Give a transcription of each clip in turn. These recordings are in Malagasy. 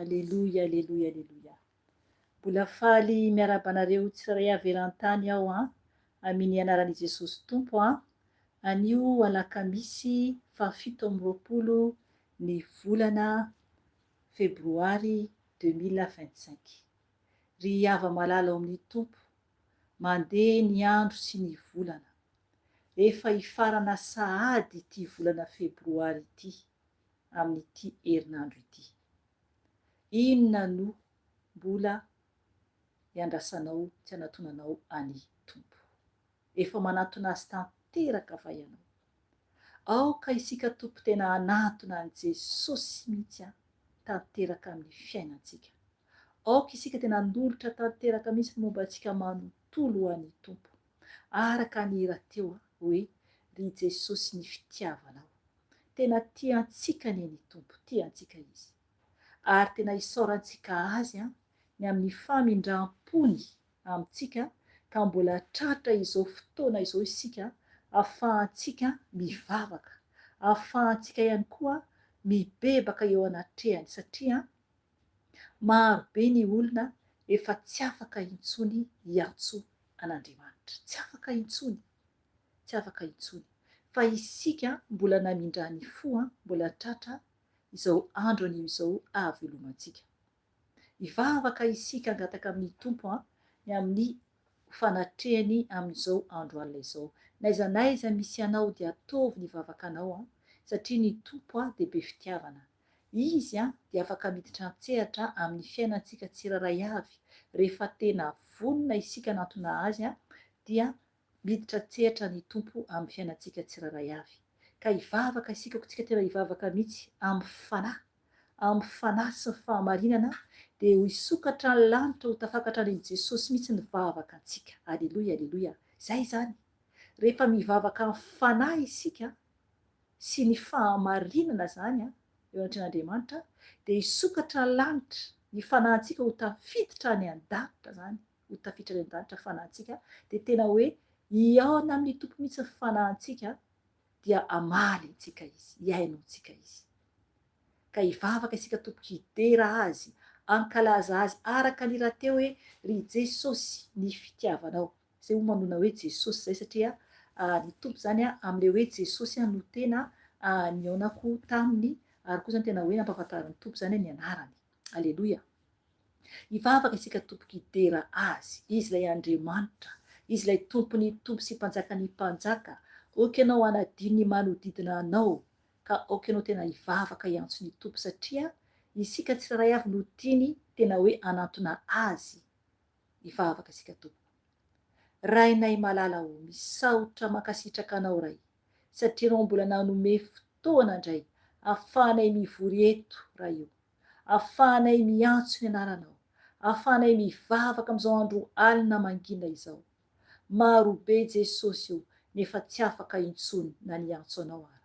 Aleloia, aleloia, aleloia. Mbola faly miarahaba anareo tsirairay avy eran-tany aho an, amin' ny anaran' i Jesosy Tompo an. Anio alakamisy fahafito amby 20 ny volana febroary 2025. Ry hava-malala ao amin' ny Tompo, mandeha ny andro sy ny volana. Efa hifarana sahady ity volana febroary ity amin'ity herinandro ity. Inona no mbola iandrasanao tsy anatonanao an'i Tompo? Efa manatona Azy tanteraka va ianao? Aoka isika Tompo tena hanatona an'i Jesosy mihitsy an, tanteraka amin'ny fiainantsika. Aoka isika tena hanolotra tanteraka mihitsy ny momba antsika manontolo ho an'i Tompo. Araka ny hira teo hoe Ry Jesosy ny fitiavanao. Tena tia antsika anie ny Tompo, tia antsika Izy. Ary tena isaorantsika Azy an, ny amin'ny famindram-pony amintsika ka mbola tratra izao fotoana izao isika ahafahantsika mivavaka, ahafahantsika ihany koa mibebaka eo anatrehany satria maro be ny olona efa tsy afaka intsony hiantso an'Andriamanitra. Tsy afaka intsony. Tsy afaka intsony. Fa isika mbola namindra ny fo, mbola tratra izao andro anio izao ahavelomantsika. Hivavaka isika hangataka amin'ny Tompo ny amin'ny ho fanatrehany amin'izao andro alina izao. N'aiza n'aiza misy anao dia ataovy ny vavakanao satria ny Tompo dia be fitiavana. Izy dia afaka miditra an-tsehatra amin'ny fiainantsika tsirairay avy rehefa tena vonona isika hanantona Azy dia miditra an-tsehatra ny Tompo amin'ny fiainantsika tsirairay avy. Ka hivavaka isika, aoka isika tena hivavaka mihitsy amin'ny fanahy. Amin'ny fanahy sy ny fahamarinana dia ho hisokatra ny lanitra ho tafakatra any amin'i Jesosy mihitsy ny vavaka antsika. Aleloia, aleloia. Izay izany. Rehefa mivavaka amin'ny fanahy isika sy ny fahamarinana izany eo anatrehan'Andriamanitra dia hisokatra ny lanitra, ny fanahintsika ho tafiditra any an-danitra izany, ho tafiditra any an-danitra ny fanahintsika dia tena hoe hihaona amin'ny Tompo mihitsy ny fanahintsika dia hamaly antsika Izy, hihaino antsika Izy. Ka hivavaka isika Tompoko hidera Azy, hankalaza Azy araka ny rahateo hoe ry Jesosy ny fitiavanao. Izay moa manonona hoe Jesosy izay satria ny Tompo izany amin'ilay hoe Jesosy no tena nihaonako taminy ary koa izany tena hoe nampahafantarin'ny Tompo izany ny anarany. Aleloia. Hivavaka isika tompoko hidera Azy, Izy ilay Andriamanitra, Izy ilay Tompon'ny tompo sy Mpanjakan'ny mpanjaka, aoka ianao hanadino ny manodidina anao ka aoka ianao tena hivavaka hiantso ny Tompo satria isika tsirairay avy no tiany tena hoe hanantona Azy. Hivavaka isika tompoko. Rainay malala o, misaotra mankasitraka Anao Ray satria Ianao mbola nanome fotoana indray afahanay mivory eto Ray o. Afahanay miantso ny anaranao, afahanay mivavaka amin'izao andro alina mangina izao. Marobe Jesosy o ny efa tsy afaka intsony na ny hiantso anao ara.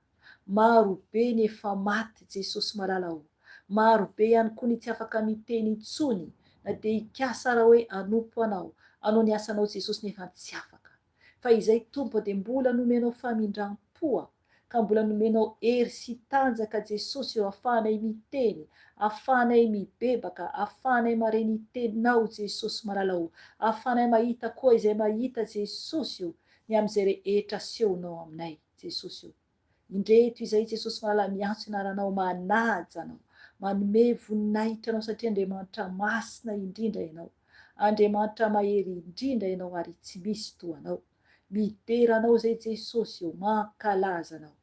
Marobe ny efa maty Jesosy malala o. Marobe ihany koa ny tsy afaka miteny intsony na dia hikasa ara hoe hanompo anao, hanao ny asanao Jesosy nefa tsy afaka. Fa izay Tompo dia mbola nomenao famindram-po ka mbola nomenao hery sy tanjaka Jesosy ô afahanay miteny, afahanay mibebaka, afahanay mare ny teninao Jesosy malala ô, afahanay mahita koa izay mahita Jesosy ô, ny amin'izay rehetra asehonao aminay Jesosy ô. Indreto izay Jesosy malala miantso anaranao manaja anao, manome voninahitra anao satria Andriamanitra masina indrindra ianao, Andriamanitra mahery indrindra ianao ary tsy misy toa anao. Midera anao izay Jesosy ô, mankalaza anao.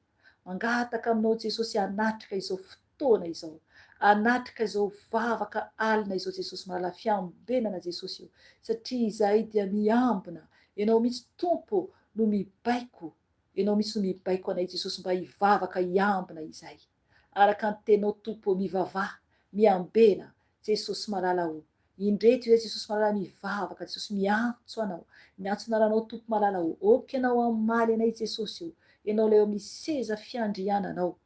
Mangataka aminao Jesosy hanatrika izao fotoana izao, hanatrika izao vavaka alina izao Jesosy malala fiambenana Jesosy ô, satria izahay dia miambina, ianao mihitsy Tompo no mibaiko Ianao mihitsy no mibaiko anay Jesosy mba hivavaka hiambina izahay araka ny teninao Tompo ô mivavaha miambena Jesosy malala ô indreto izahay Jesosy malala mivavaka Jesosy miantso anao miantso anaranao Tompo malala ô ok ianao hamaly anay Jesosy ô ianao ilay eo amin'ny seza fiandriananao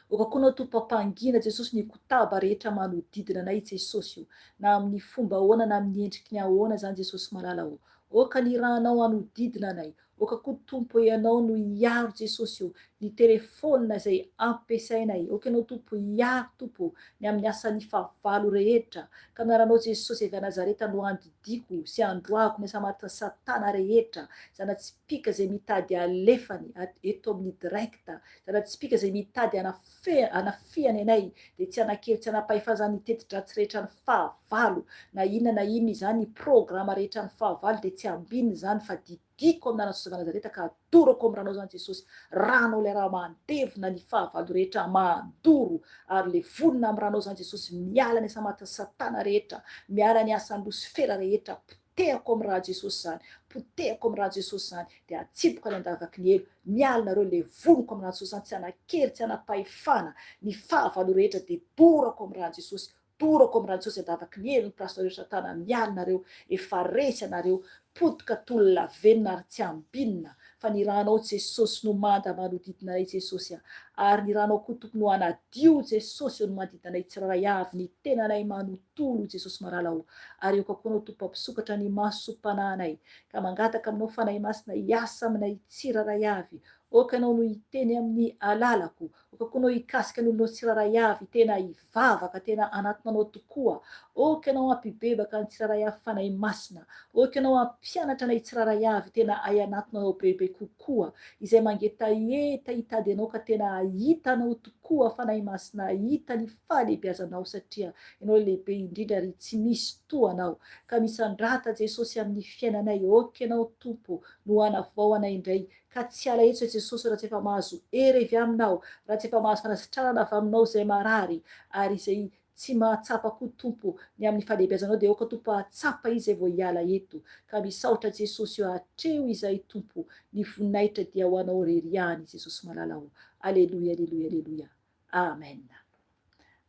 Oka koa anao Tompo ampangina Jesosy ny kotaba rehetra manodidina anay Jesosy o, na amin'ny fomba ahoana na amin'ny endriky ny ahoana izany Jesosy malala o. Oka ny ranao hanodidina anay. Oka koa Tompo Ianao no hiaro Jesosy o, ny telephone izay ampiasainay. Oka Ianao Tompo hiaro Tompo o, ny amin'ny asan'ny fahavalo rehetra. Ka amin'ny anaranao Jesosy avy Nazareta no andidiako sy androahako ny asa matin'i satana rehetra, zana-tsipìka izay mitady alefany eto amin'ny direct, Zana-tsipìka izay mitady hanafihana anay dia tsy hanan-kery tsy hanam-pahefana izany ny teti-dratsy rehetra ny fahavalo, na inona na inona izany ny programa rehetra ny fahavalo dia tsy ambinina izany fa didiako amin'ny anaran'i Jesosy avy Nazareta ka adorako amin'ny ranao izany Jesosy, ranao ilay ra mandevona ny fahavalo rehetra mandoro ary levonina amin'ny ranao izany Jesosy, miala ny asa matin'i satana rehetra, miala ny asan'i losifera rehetra, Potehako amin'ny rà Jesosy izany, potehako amin'ny rà Jesosy izany, dia atsipoko any an-davaky ny helo, miala nareo levoniko amin'ny rà Jesosy izany, tsy hanan-kery, tsy hanam-pahefana, ny fahavalo rehetra dia dorako amin'ny rà Jesosy, dorako amin'ny rà Jesosy an-davaky ny helo ny place nareo satana, miala nareo, efa resy anareo, potika toy ny lavenona ary tsy ambinina, Fa ny ranao Jesosy no manda manodidina anay Jesosy a! Ary ny ranao koa Tompo no hanadio Jesosy eo no manodidina anay tsirairay avy ny tenanay manontolo Jesosy malala o! Ary aoka koa anao Tompo hampisokatra ny masom-panahinay ka mangataka aminao Fanahy Masina hiasa aminay tsirairay avy Aoka ianao no hiteny amin'ny alalako Aoka koa ianao hikasika ny olonao tsirairay avy, tena hivavaka, tena hanatona anao tokoa. Aoka ianao hampibebaka ny tsirairay avy Fanahy Masina. Aoka ianao hampianatra anay tsirairay avy, tena hay hanatona anao bebe kokoa. Izay mangetaheta hitady anao ka tena hahita anao tokoa Fanahy Masina, hahita ny fahalehibiazanao satria ianao lehibe indrindra ary tsy misy toa anao. Ka misandrata Jesosy amin'ny fiainanay. Aoka ianao Tompo no hanavao anay indray Ka tsy hiala eto izay Jesosy raha tsy efa mahazo hery avy Aminao, raha tsy efa mahazo fanasitranana avy Aminao izay marary, ary izay tsy mahatsapa koa Tompo ny amin'ny fahalehibiazanao dia aoka Tompo hahatsapa izy izay vao hiala eto. Ka misaotra Jesosy o atreho izahay Tompo, ny voninahitra dia ho Anao irery ihany Jesosy malala o. Aleloia aleloia aleloia. Amen.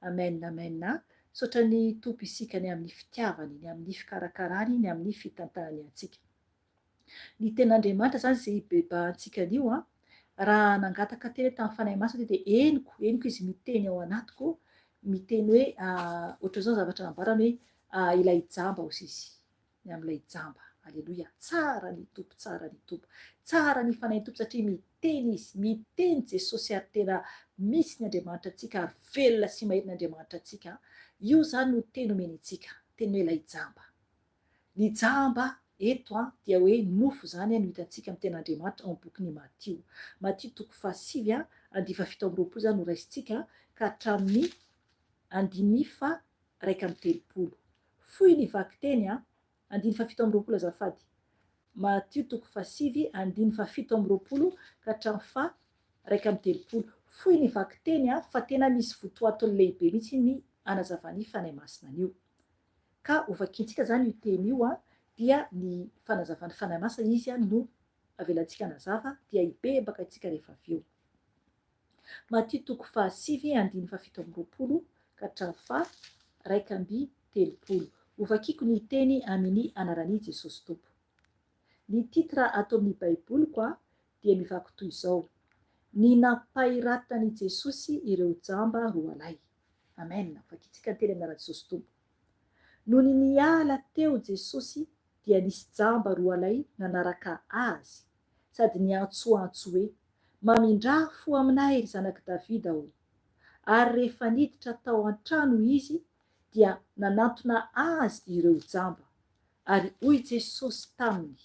Amen amen. Misaotra ny Tompo isika ny amin'ny fitiavany, ny amin'ny fikarakarany, ny amin'ny fitantanany antsika. Ny tenin'Andriamanitra izany izay hibebahantsika anio an, raha nangataka teny aho tamin'ny Fanahy Masina dia henoko, henoko izy miteny ao anatiko, miteny hoe ohatran'izao ny zavatra nambarany hoe ilay jamba hozy izy, ny amin'ilay jamba. Aleloia. Tsara ny Tompo, tsara ny Tompo. Tsara ny Fanahin'ny Tompo satria miteny izy, miteny Jesosy ary tena misy ny Andriamanitra antsika ary velona sy mahery ny Andriamanitra antsika. Io izany no teny omeny antsika, teny hoe ilay jamba. Ny jamba eto dia hoe nofo izany no hitantsika amin'ny tenin'Andriamanitra ao amin'ny bokin'i Matio. Matio toko fahasivy andininy faha-27 izany no raisintsika ka hatramin'ny andininy faha-31. Fohy ny vakiteny andininy faha-27 azafady. Matio toko fahasivy andininy faha-27 ka hatramin'ny faha-31. Fohy ny vakiteny fa tena misy votoatony lehibe mihitsy ny anazavan'ny Fanahy Masina an'io. Ka hovakiantsika izany io teny io dia ny fanazavan'ny Fanahy Masina izy no avelantsika hanazava dia hibebaka isika rehefa avy eo. Matio toko fahasivy andininy faha-27 ka hatramin'ny faha-31. Hovakiko ny teny amin'ny anaran'i Jesosy Tompo. Ny titre ato amin'ny baiboliko dia mivaky toy izao, Ny nampahiratan'i Jesosy ireo jamba roalahy. Amen. Vakintsika ny teny amin'ny anaran'i Jesosy Tompo. Nony niala teo Jesosy dia nisy jamba roalahy nanaraka Azy sady niantsoantso hoe, Mamindrà fo aminay ry zanak'i Davida ô! Ary rehefa niditra tao an-trano Izy dia nanantona Azy ireo jamba. Ary hoy Jesosy taminy,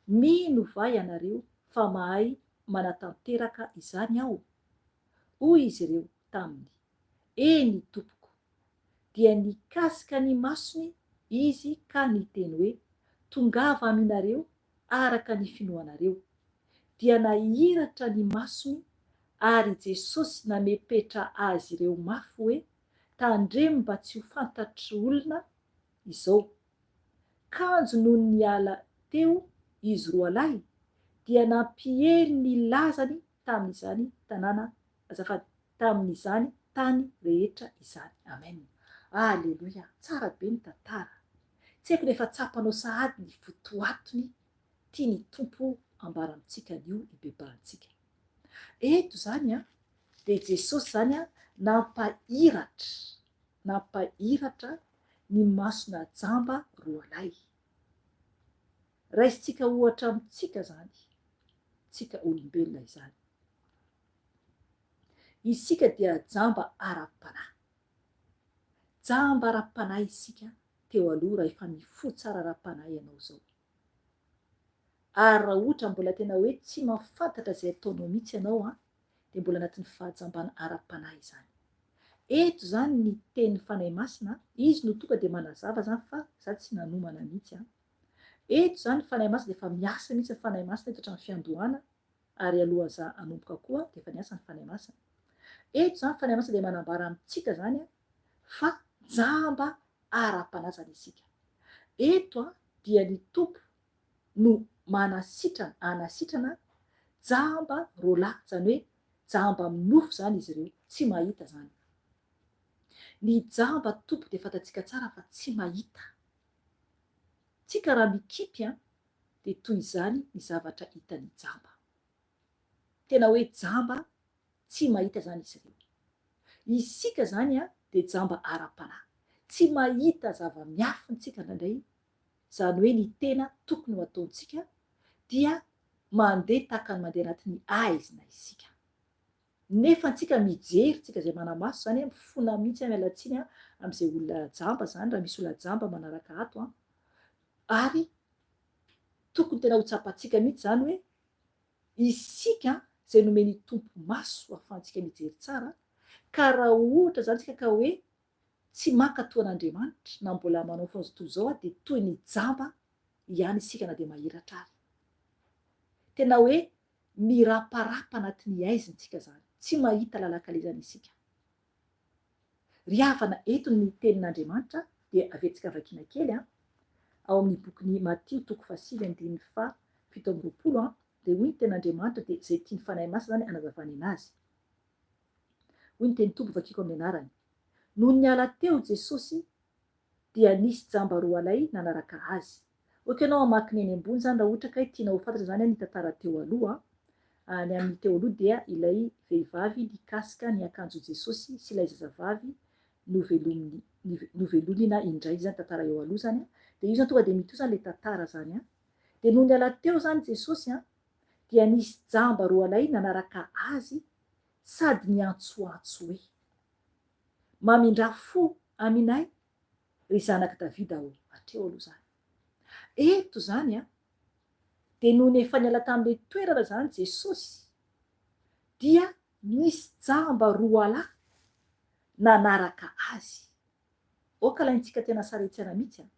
Mino va ianareo fa mahay manatanteraka izany Aho? Hoy izy ireo taminy, Eny, Tompoko. Dia nikasika ny masony Izy ka niteny hoe, Tongava aminareo araka ny finoanareo. Dia nahiratra ny masony, ary Jesosy namepetra azy ireo mafy hoe, Tandremo mba tsy ho fantatr' olona izao. Kanjo nony niala teo izy roalahy dia nampiely ny lazany tamin'izany tanàna, azafady, tamin'izany tany rehetra izany. Amen. Aleloia. Tsara be ny tantara. Tsy haiko na efa tsapanao sahady ny votoatony tian'ny Tompo ambara amintsika anio hibebahantsika. Eto izany an, dia Jesosy izany an, nampahiratra, nampahiratra ny masona jamba roalahy. Raisintsika ohatra amintsika izany, tsika olombelona izany. Isika dia jamba ara-panahy. Jamba ara-panahy isika teo aloha raha efa mifoha tsara ara-panahy ianao izao. Ary raha ohatra mbola tena hoe tsy mahafantatra izay ataonao mihitsy ianao an, dia mbola anatin'ny fahajambana ara-panahy izany. Eto izany ny tenin'ny Fanahy Masina, izy no tonga dia manazava izany fa za tsy nanomana mihitsy an. Eto izany ny Fanahy Masina dia efa miasa mihitsy ny Fanahy Masina eto hatramin'ny fiandohana ary alohan'ny za hanomboka koa dia efa niasa ny Fanahy Masina. Eto izany ny Fanahy Masina dia manambara amintsika izany fa jamba ara-panahy izany isika. Eto dia ny Tompo no manasitrana, hanasitrana jamba roalahy, izany hoe jamba amin'ny nofo izany izy ireo, tsy mahita izany. Ny jamba Tompo dia fantatsika tsara fa tsy mahita. Tsika raha mikipy an, dia Dia toy izany ny zavatra hitan'ny jamba. Tena hoe jamba tsy mahita izany izy ireo. Isika izany dia jamba ara-panahy. Tsy mahita zava-miafina isika indraindray, izany hoe ny tena tokony ho ataontsika dia mandeha tahaka ny mandeha anatin'ny haizina isika. Nefa antsika mijery, tsika izay mana-maso izany, mifona mihitsy aho miala tsiny amin'izay olona jamba izany, raha misy olona jamba manaraka ato an, ary tokony tena ho tsapantsika mihitsy izany hoe isika izay nomen'ny Tompo maso ahafahantsika mijery tsara, ka raha ohatra izany tsika ka hoe tsy maka toa an'Andriamanitra na mbola manao foana toy izao dia toy ny jamba ihany isika na dia mahiratra ary. Tena hoe miraparapa anatin'ny haizina isika izany, tsy mahita lalan-kalezana isika. Ry havana, eto ny tenin'Andriamanitra dia averintsika vakiana kely an, ao amin'ny bokin'i Matio toko fahasivy andininy faha 27 an, dia hoy ny tenin'Andriamanitra dia izay tian'ny Fanahy Masina izany hanazavany anazy. Hoy ny tenin'ny Tompo vakiako amin'ny anarany. Nony niala teo Jesosy dia nisy jamba roalahy nanaraka azy. Ok ianao hamaky ny eny ambony izany raha ohatra kay tianao ho fantatra izany ny tantara teo aloha an. Ny amin'ny teo aloha dia ilay vehivavy nikasika ny akanjon'i Jesosy sy ilay zazavavy novelominy novelomina indray izany tantara eo aloha izany an. Dia io izany tonga dia mitohy izany ilay tantara izany an. Dia nony niala teo izany Jesosy an dia nisy jamba roalahy nanaraka azy sady niantsoantso hoe. Mamindrà fo aminay ry zanak'i Davida ô! Hatreo aloha izany. Eto izany an, dia nony efa niala tamin'ilay toerana izany Jesosy, dia nisy jamba roalahy nanaraka Azy. Aoka alaintsika tena sary an-tsaina mihitsy an!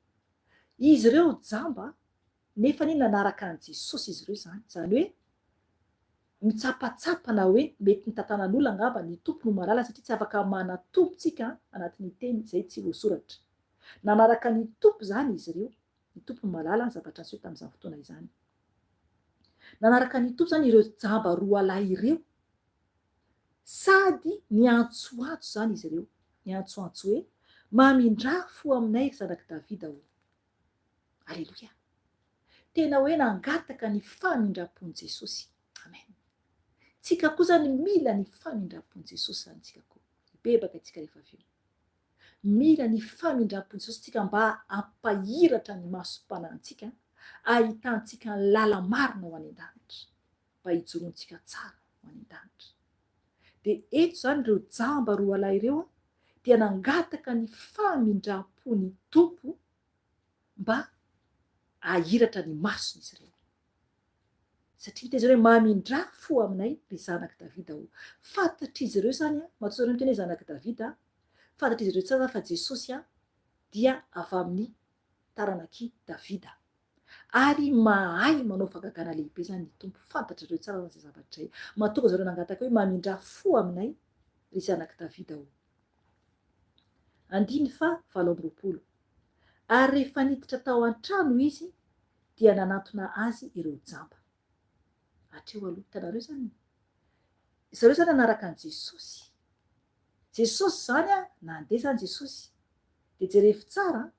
Izy ireo jamba, nefa anie nanaraka an'i Jesosy izy ireo izany. Izany hoe, mitsapatsapa na hoe mety nitantanan'olona angamba ny Tompo no mahalala satria tsy afaka manatompo tsika anatin'ny teny izay tsy voasoratra. Nanaraka ny Tompo izany izy ireo, ny Tompo no mahalala ny zavatra niseho tamin'izany fotoana izany. Nanaraka ny Tompo izany ireo jamba roalahy ireo sady niantsoantso izany izy ireo, niantsoantso hoe, Mamindrà fo aminay ry zanak'i Davida ô! Aleloia! Tena hoe nangataka ny famindram-pon'i Jesosy. Amen. Tsika koa zany mila ny famindram-pon'i Jesosy zany tsika koa. Hibebaka tsika rehefa avy eo. Mila ny famindram-pon'i Jesosy tsika mba hampahiratra ny masom-panahintsika, ahitantsika ny lala-marina ho any an-danitra, mba hijoroantsika tsara ho any an-danitra. Dia eto izany ireo jamba roalahy ireo dia nangataka ny famindram-pon'ny Tompo mba hahiratra ny masony izy ireo. Satria niteny zareo hoe mamindrà fo aminay ry zanak'i Davida ô. Fantatr'izy ireo izany, matoa zareo miteny hoe zanak'i Davida, fantatr'izy ireo tsara fa Jesosy dia avy amin'ny taranak'i Davida. Ary mahay manao fahagagana lehibe izany ny Tompo. Fantatr'ireo tsara izay zavatra izay. Matoa zareo nangataka hoe mamindrà fo aminay ry zanak'i Davida ô. Andininy faha 28. Ary rehefa niditra tao an-trano izy dia nanantona azy ireo jamba. Hatreo aloha, hitanareo izany? Zareo izany nanaraka an'i Jesosy. Jesosy izany an, nandeha izany Jesosy. Dia jerevo tsara an,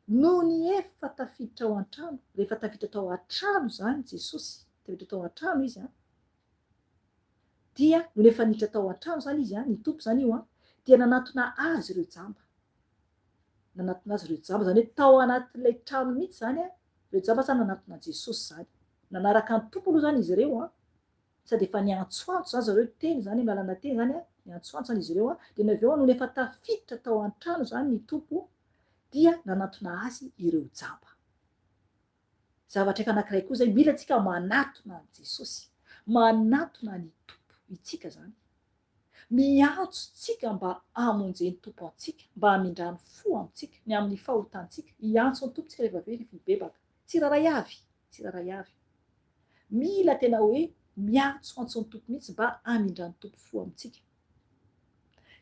nony efa tafiditra ao an-trano, rehefa tafiditra tao an-trano izany Jesosy, tafiditra tao an-trano izy an, dia nony efa niditra tao an-trano izany izy an, ny Tompo izany io an, dia nanantona azy ireo jamba. Nanatona azy ireo jamba, izany hoe tao anatin'ilay trano mihitsy izany an, ireo jamba izany nanatona an'i Jesosy izany. Nanaraka ny Tompo aloha izany izy ireo an, sady efa niantsoantso izany zareo teny izany, amin'ny lalana teny izany an, niantsoantso izany izy ireo an, dia ny avy eo nony efa tafiditra tao an-trano izany ny Tompo dia nanatona azy ireo jamba. Zavatra efa anankiray koa izay, mila antsika manatona an'i Jesosy, manatona ny Tompo itsika izany. Miantso tsika mba hamonjen'ny Tompo antsika, mba hamindrany fo amintsika, ny amin'ny fahotantsika. Hiantso ny Tompo tsika rehefa avy eo, rehefa hibebaka. Tsirairay avy, tsirairay avy. Mila tena hoe miantsoantso ny Tompo mihitsy mba hamindran'ny Tompo fo amintsika.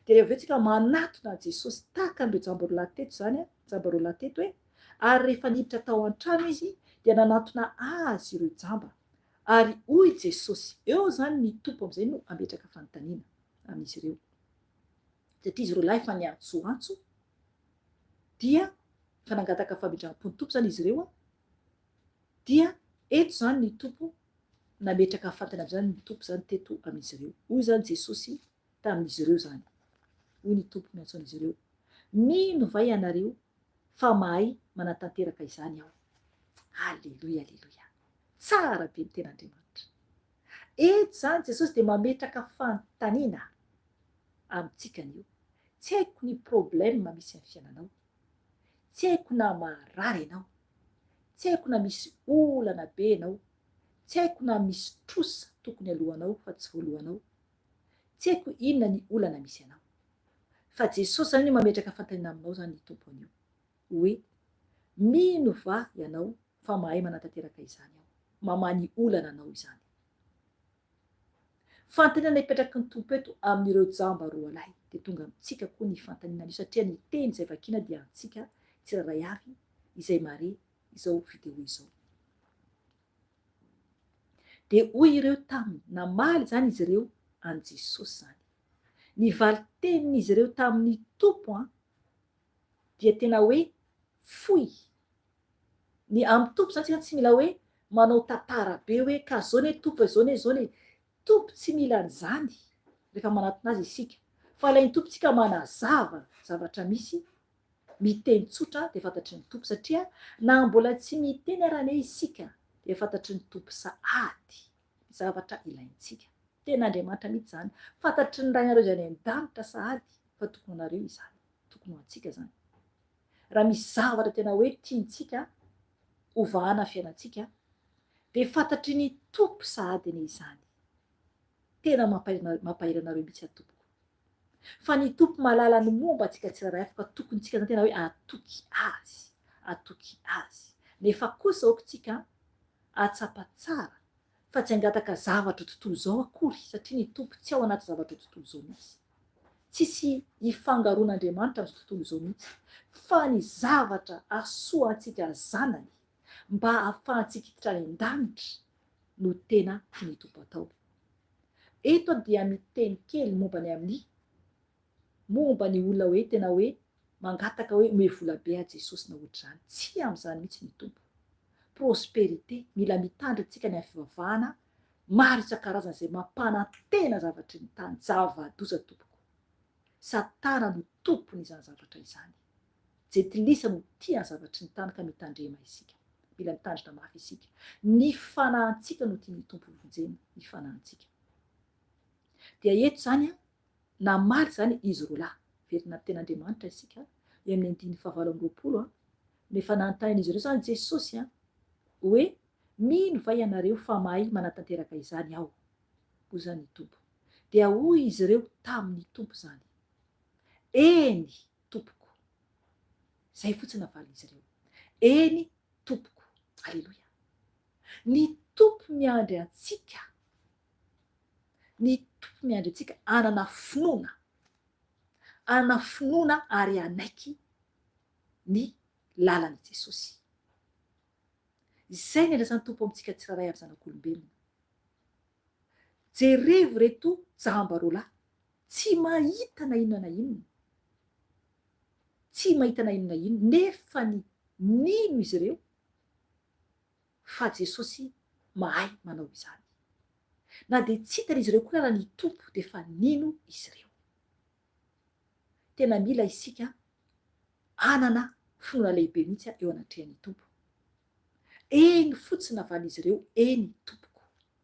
Dia rehefa avy eo tsika manatona an'i Jesosy tahaka an'ireo jambarolahy teto izany, jambarolahy teto hoe, ary rehefa niditra tao an-trano izy dia nanatona azy ireo jamba. Ary hoy Jesosy, eo izany ny Tompo amin'izay no hametraka fanontaniana amin'izy ireo. Satria izy ireo lahy efa niantsoantso, dia efa nangataka famindram-po ny Tompo izany izy ireo, dia. Eto izany ny Tompo nametraka fantana amin'izany ny Tompo izany teto amin'izy ireo. Hoy izany Jesosy tamin'izy ireo izany. Hoy ny Tompo miantso an'izy ireo, Mino va ianareo fa mahay manatanteraka izany Aho? Aleloia, aleloia. Tsara be ny ten'Andriamanitra. Eto izany Jesosy dia mametraka fanontaniana amintsika anio. Tsy haiko ny problème misy amin'ny fiainanao. Tsy haiko na marary ianao. Tsy haiko na misy olana be ianao. Tsy haiko na misy trosa tokony alohanao fa tsy voalohanao. Tsy haiko inona ny olana misy anao. Fa Jesosy izany mametraka fanontaniana aminao izany ny Tompo anio. Hoe, mino va ianao fa mahay manatanteraka izany aho? Mamaha ny olana anao izany. Fanontaniana ipetraky ny Tompo eto amin'ireo jamba roalahy dia tonga amintsika koa ny fanontaniana anio satria ny teny izay vakiana dia antsika tsirairay avy izay mahare izao video izao. Dia hoy ireo taminy, namaly izany izy ireo an'i Jesosy izany. Ny valin-tenin'izy ireo tamin'ny Tompo an, dia tena hoe fohy. Ny amin'ny Tompo izany tsika tsy mila hoe manao tantara be hoe ka zao ne Tompo e, zao ne zao ne. Tompo tsy mila an'izany rehefa manatona Azy isika. Fa ilain'ny Tompo tsika manazava zavatra misy, miteny tsotra dia fantatry ny Tompo satria na mbola tsy miteny ara anie isika dia fantatry ny Tompo sahady ny zavatra ilaintsika. Tena Andriamanitra mihitsy izany. Fantatry ny Rainareo izay any an-danitra sahady fa tokony ho anareo izany. Tokony ho antsika izany. Raha misy zavatra tena hoe tiantsika hovahana ny fiainantsika dia fantatry ny Tompo sahady anie izany. Tena mampahery anareo mihitsy aho tompoko. Fa ny Tompo mahalala ny momba antsika tsirairay avy ka tokony tsika zany tena hoe hatoky Azy, hatoky Azy. Nefa kosa aoka tsika hahatsapa tsara fa tsy hangataka zavatra tontolo izao akory satria ny Tompo tsy ao anaty zavatra tontolo izao mihitsy. Tsisy ifangaroan'Andriamanitra amin'izao tontolo izao mihitsy fa ny zavatra hahasoa antsika zanany mba hahafahantsika hiditra any an-danitra no tena tian'ny Tompo atao. Eto aho dia miteny kely momba ny amin'ny momba ny olona hoe tena hoe mangataka hoe omeo vola be aho Jesosy na ohatr'izany. Tsia amin'izany mihitsy ny Tompo. Prospérité, mila mitandrina tsika ny amin'ny fivavahana maro isan-karazany izay mampanantena zavatry ny tany. Zava-doza tompoko. Satana no tompon'izany zavatra izany. Jentilisa no tia ny zavatry ny tany ka mitandrema isika. Mila mitandrina mafy isika. Ny fanahintsika no tian'ny Tompo hovonjena, ny fanahintsika. Dia eto izany an, namaly izany izy roalahy. Velona amin'ny ten'Andriamanitra isika, eo amin'ny andininy fahavalo amby 20 an, no efa nanontanian'izy ireo izany Jesosy an, hoe, Mino va ianareo fa mahay manatanteraka izany Aho? Hoy izany ny Tompo. Dia hoy izy ireo tamin'ny Tompo izany, Eny! tompoko. Izay fotsiny navalin'izy ireo. Eny, tompoko. Aleloia. Ny Tompo miandry antsika. Ny Tompo miandry antsika hanana finoana. Hanana finoana ary hanaiky ny lalan'i Jesosy. Izay ny andrasan'ny Tompo amintsika tsirairay avy zanak'olombelona. Jerevo reto jamba roalahy. Tsy mahita na inona na inona. Tsy mahita na inona na inona. Nefa ny nino izy ireo fa Jesosy mahay manao izany. Na dia tsy hitan'izy ireo koa ara ny Tompo dia efa nino izy ireo. Tena mila isika hanana finoana lehibe mihitsy eo anatrehan'ny Tompo. Eny fotsiny navalin'izy ireo, eny Tompoko.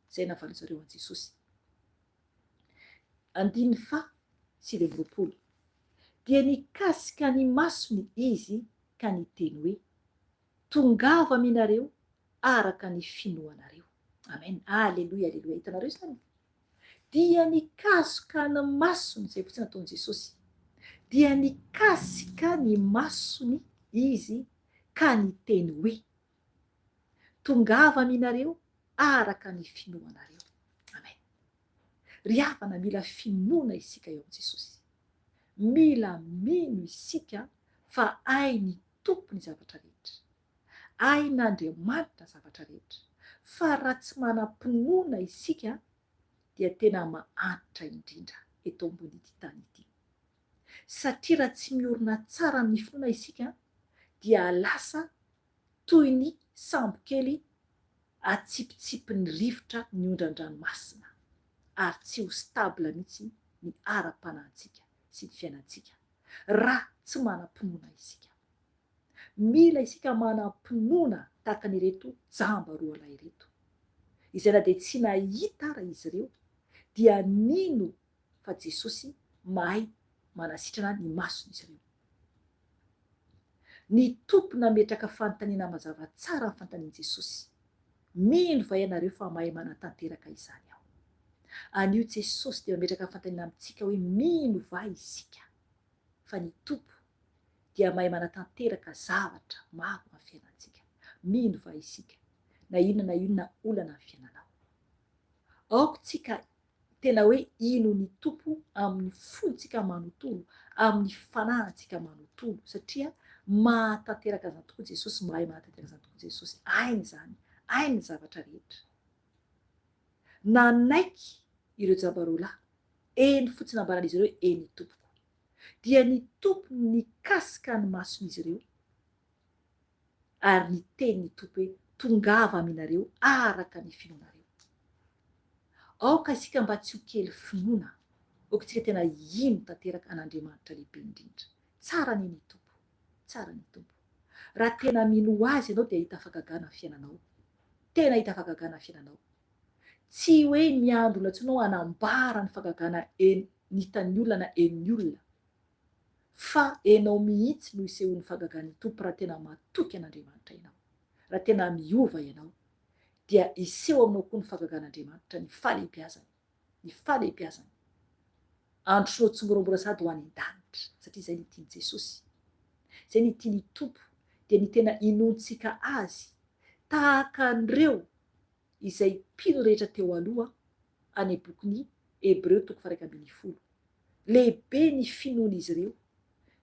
Izay navalin'izy ireo an'i Jesosy. Andininy faha 29. Dia nikasika ny masony izy ka niteny hoe, Tongava aminareo araka ny finoanareo. Amen. Aleloia, aleloia. Hitanareo izany? Dia nikasoka ny masony, izay fotsiny nataon'i Jesosy. Dia nikasika ny masony izy ka niteny hoe, Tongava aminareo araka ny finoanareo. Amen. Ry havana, mila finoana isika eo amin'i Jesosy. Mila mino isika fa hain'ny Tompo ny zavatra rehetra. Hain'Andriamanitra ny zavatra rehetra. Fa raha tsy manam-pinoana isika dia tena mahantra indrindra eto ambonin'ity tany ity. Satria raha tsy miorina tsara amin'ny finoana isika dia lasa toy ny sambo kely. Atsipitsipin'ny rivotra ny ondran-dranomasina ary tsy ho stable mihitsy ny ara-panahintsika sy ny fiainantsika raha tsy manam-pinoana isika. Mila isika manam-pinoana tahaka an'ireto jamba roalahy ireto, izay na dia tsy nahita ara izy ireo dia nino fa Jesosy mahay manasitrana ny mason'izy ireo. Ny Tompo nametraka fanontaniana mazava tsara ny fanontanian'i Jesosy, Mino va ianareo fa mahay manatanteraka izany Aho? Anio Jesosy dia mametraka fanontaniana amintsika hoe mino va isika fa ny Tompo dia mahay manatanteraka zavatra maro amin'ny fiainantsika? Mino va isika na inona na inona olana amin'ny fiainanao? Aoka tsika tena hoe hino ny Tompo amin'ny fontsika manontolo, amin'ny fanahintsika manontolo, satria mahatanteraka an'izany tokoa Jesosy, mahay mahatanteraka an'izany tokoa Jesosy, hainy izany, hainy ny zavatra rehetra. Nanaiky ireo jamba roalahy, eny fotsiny nambaran'izy ireo hoe eny tompoko. Dia ny Tompo nikasika ny mason'izy ireo, Ary niteny ny Tompo hoe, Tongava aminareo araka ny finoanareo. Aoka isika mba tsy ho kely finoana, aoka isika tena hino tanteraka an'Andriamanitra lehibe indrindra. Tsara anie ny Tompo! Tsara ny Tompo! Raha tena mino Azy ianao dia hahita fahagagana ny fiainanao. Tena hahita fahagagana ny fiainanao. Tsy hoe miandry olona intsony ianao hanambara ny fahagagana eny hitan'ny olona na henon'ny olona. Fa enao mihitsy no isehoan'ny fahagagan'ny Tompo raha tena matoky an'Andriamanitra ianao. Raha tena miova ianao dia hiseho aminao koa ny fahagagan'Andriamanitra, ny fahalehibiazany, ny fahalehibiazany. Androsoanao tsimoramora sady ho any an-danitra satria izay ny tian'i Jesosy. Izay ny tian'ny Tompo dia ny tena inoantsika Azy tahaka an'ireo izay mpino rehetra teo aloha any bokin'ny Hebreo toko faha 11. Lehibe ny finoan'izy ireo.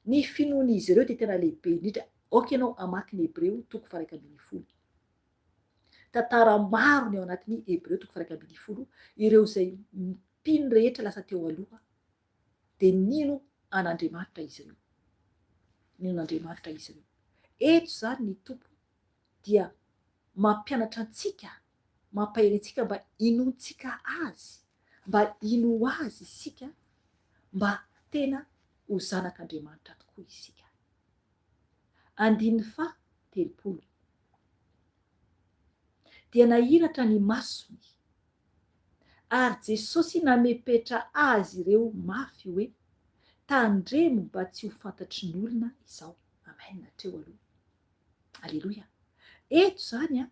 Ny finoan'izy ireo dia tena lehibe indrindra. Aoka ianao hamaky ny Hebreo toko faha 11. Tantara maro ny ao anatin'ny Hebreo toko faha 11, ireo izay mpino rehetra lasa teo aloha dia nino an'Andriamanitra izy ireo. Nino an'Andriamanitra izy ireo. Eto izany ny Tompo dia mampianatra antsika, mampahery antsika mba hinoantsika Azy, mba hino Azy isika, mba tena ho zanak'Andriamanitra tokoa isika. Andininy faha 30. Dia nahiratra ny masony, ary Jesosy namepetra azy ireo mafy hoe, Tandremo mba tsy ho fantatry ny olona izao. Amen, hatreo aloha. Aleloia! Eto izany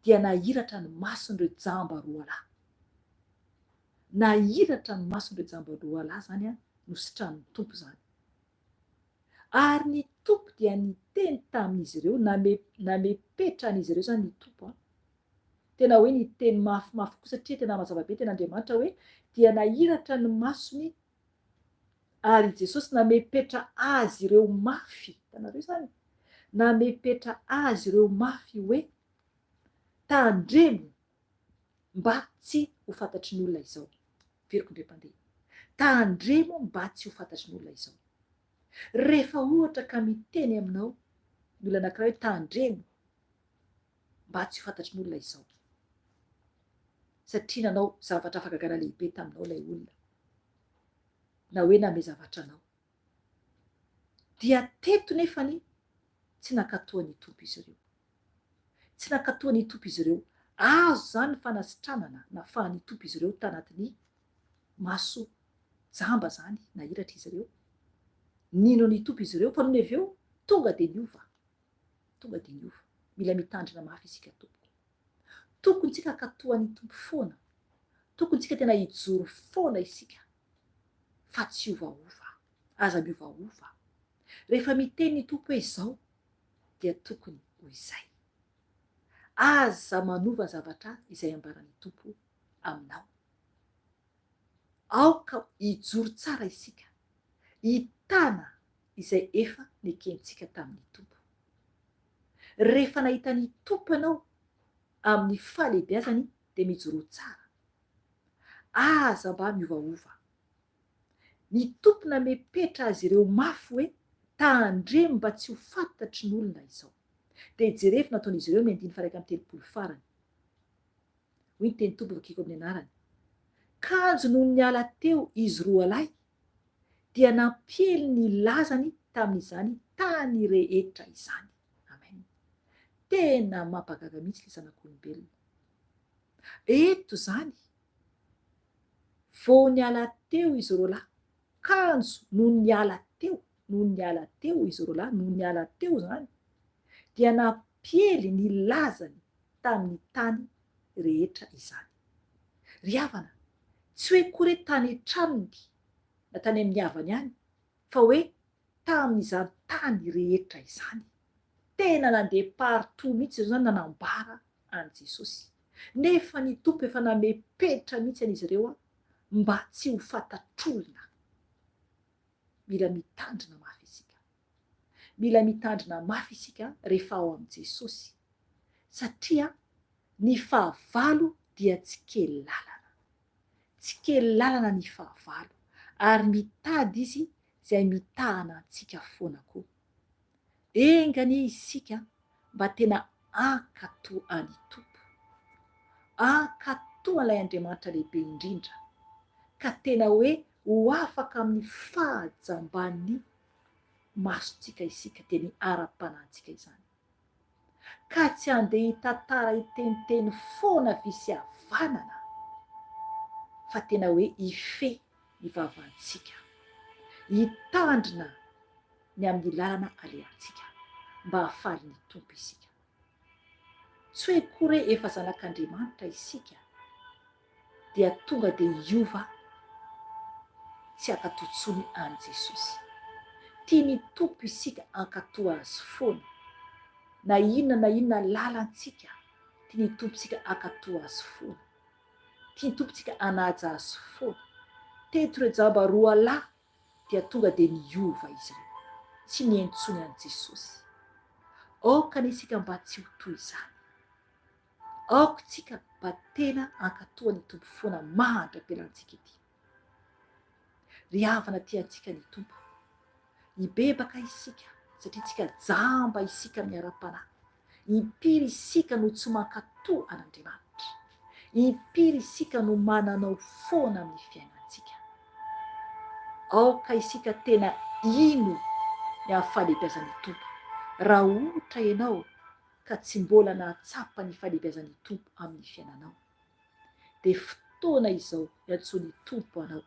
dia nahiratra ny mason'ireo jamba roalahy. Nahiratra ny mason'ireo jamba roalahy izany nositranin'ny Tompo izany. Ary ny Tompo dia niteny tamin'izy ireo, name, namepetra an'izy ireo izany ny Tompo an. Tena hoe niteny mafimafy koa satria tena mazava be tena Andriamanitra hoe dia nahiratra ny masony Ary i Jesosy namepetra azy ireo mafy, hitanareo izany? Namepetra azy ireo mafy hoe, Tandremo mba tsy ho fantatry ny olona izao. Averiko indray mpandeha. Tandremo mba tsy ho fantatry ny olona izao. Rehefa ohatra ka miteny aminao ny olona anankiray hoe tandremo mba tsy ho fantatry ny olona izao. Satria nanao zavatra fahagagana lehibe taminao ilay olona. Na hoe nanome zavatra anao. Dia teto nefany tsy nankatoa ny Tompo izy ireo. Tsy nankatoa ny Tompo izy ireo. Azo izany ny fanasitranana nafahan'ny Tompo izy ireo tanatin'ny maso jamba izany, nahiratra izy ireo. Nino ny Tompo izy ireo, fa nony avy eo tonga dia niova. Tonga dia niova. Mila mitandrina mafy isika tompoko. Tokony tsika hankatoa ny Tompo foana. Tokony tsika tena hijoro foana isika fa tsy hiovaova. Aza miovaova. Rehefa miteny ny Tompo hoe izao dia tokony ho izay. Aza manova zavatra izay ambaran'ny Tompo aminao. Aoka hijoro tsara isika, hitana izay efa nekentsika tamin'ny Tompo. Rehefa nahita ny Tompo ianao amin'ny fahalehibiazany dia mijoroa tsara. Aza mba miovaova. Ny Tompo namepetra azy ireo mafy hoe tandremo mba tsy ho fantatry ny olona izao. Dia jerevo nataon'izy ireo ny andininy faha 31 farany. Hoy ny teny Tompo vakiko amin'ny anarany. Kanjo nony niala teo izy roalahy dia nampiely ny lazany tamin'izany tany rehetra izany. Amen. Tena mampagaga mihitsy ilay zanak'olombelona. Eto izany, vao niala teo izy roalahy, kanjo nony niala teo, nony niala teo izy roalahy, nony niala teo izany, dia nampiely ny lazany tamin'ny tany rehetra izany. Ry havana, tsy hoe koa re tany an-tranony na tany amin'ny havany any, fa hoe tamin'izany tany rehetra izany. Tena nandeha partout mihitsy ireo izany nanambara an'i Jesosy. Nefa ny Tompo efa namepetra mihitsy an'izy ireo mba tsy ho fantatr'olona. Mila mitandrina mafy isika. Mila mitandrina mafy isika rehefa ao amin'i Jesosy, satria ny fahavalo dia tsy kely lalana. Tsy kely lalana ny fahavalo, ary mitady izy izay mitahana antsika foana koa. Enga anie isika mba tena hankatò an'i Tompo, hankatò an'ilay Andriamanitra lehibe indrindra, ka tena hoe ho afaka amin'ny fahajamban'ny masontsika isika, dia ny ara-panahintsika izany. Ka tsy handeha hitantara hiteniteny foana havia sy havanana, fa tena hoe hifehy ny vavantsika, hitandrina ny amin'ny lalana alehantsika, mba hahafaly ny Tompo isika. Tsy hoe koa re efa zanak'Andriamanitra isika dia tonga dia hiova tsy hankatò intsony an'i Jesosy. Tian'ny Tompo isika hankatò Azy foana. Na inona na inona lalantsika, tian'ny Tompo isika hankatò Azy foana. Tian'ny Tompo isika hanaja Azy foana. Teto ireo jamba roalahy dia tonga dia niova izy ireo. Tsy nihaino intsony an'i Jesosy. Aoka anie isika mba tsy ho toy izany. Aoka tsika mba tena hankatoa ny Tompo foana mandra-pialantsika ety. Ry havana tia antsika ny Tompo. Hibebaka isika satria tsika jamba isika amin'ny ara-panahy. Impiry isika no tsy mankatoa an'Andriamanitra. Impiry isika no mananao foana amin'ny fiainantsika. Aoka isika tena hino ny amin'ny fahalehibiazan'ny Tompo. Raha ohatra ianao ka tsy mbola nahatsapa ny fahalehibiazan'ny Tompo amin'ny fiainanao, dia fotoana izao iantsoan'ny Tompo anao,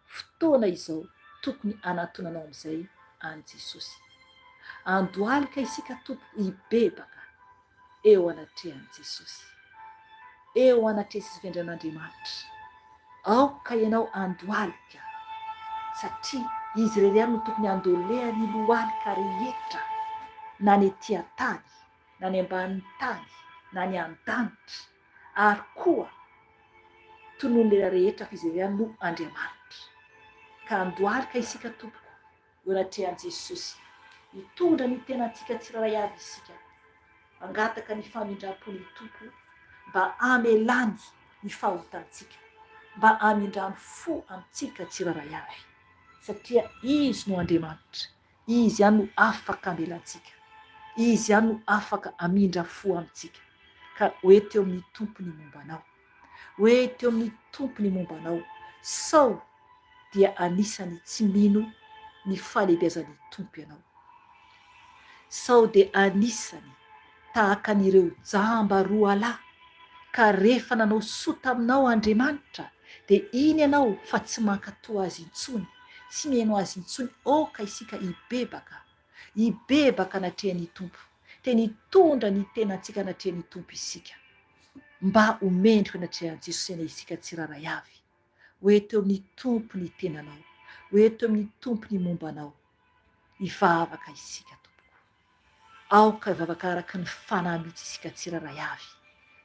fotoana izao tokony hanantonanao amin'izay an'i Jesosy. Andohalika isika tompoko hibebaka eo anatrehan'i Jesosy, eo anatrehan'i Fiandrian'Andriamanitra. Aoka ianao handohalika, satria Izy irery ihany no tokony handoleha ny lohalika rehetra, na ny ety an-tany, na ny ambanin'ny tany, na ny an-danitra, ary koa tonon'ny lela rehetra fa Izy irery ihany no Andriamanitra. Ka handohalika isika tompoko eo anatrehan'i Jesosy, hitondra ny tenantsika tsirairay avy isika, Mangataka ny famindram-pon'ny Tompo mba hamelany ny fahotantsika, mba hamindrany fo amintsika tsirairay avy, satria Izy no Andriamanitra, Izy ihany no afaka hamela antsika, Izy ihany no afaka hamindra fo amintsika, ka ho eto eo amin'ny Tompo ny momba anao, ho eto eo amin'ny Tompo ny momba anao, sao dia anisan'ny tsy mino ny fahalehibiazan'ny Tompo ianao. Sao dia anisany tahaka an'ireo jamba roalahy ka rehefa nanao soa taminao Andriamanitra dia iny ianao fa tsy mankatò Azy intsony, tsy mihaino Azy intsony, aoka isika hibebaka, hibebaka anatrehan'ny Tompo, tena hitondra ny tenantsika anatrehan'ny Tompo isika, mba ho mendrika anatrehan'i Jesosy anie isika tsirairay avy. Ho eto eo amin'ny Tompo ny tenanao, ho eto amin'ny Tompo ny momba anao. Hivavaka isika tompoko. Aoka hivavaka araka ny fanahy mihitsy isika tsirairay avy,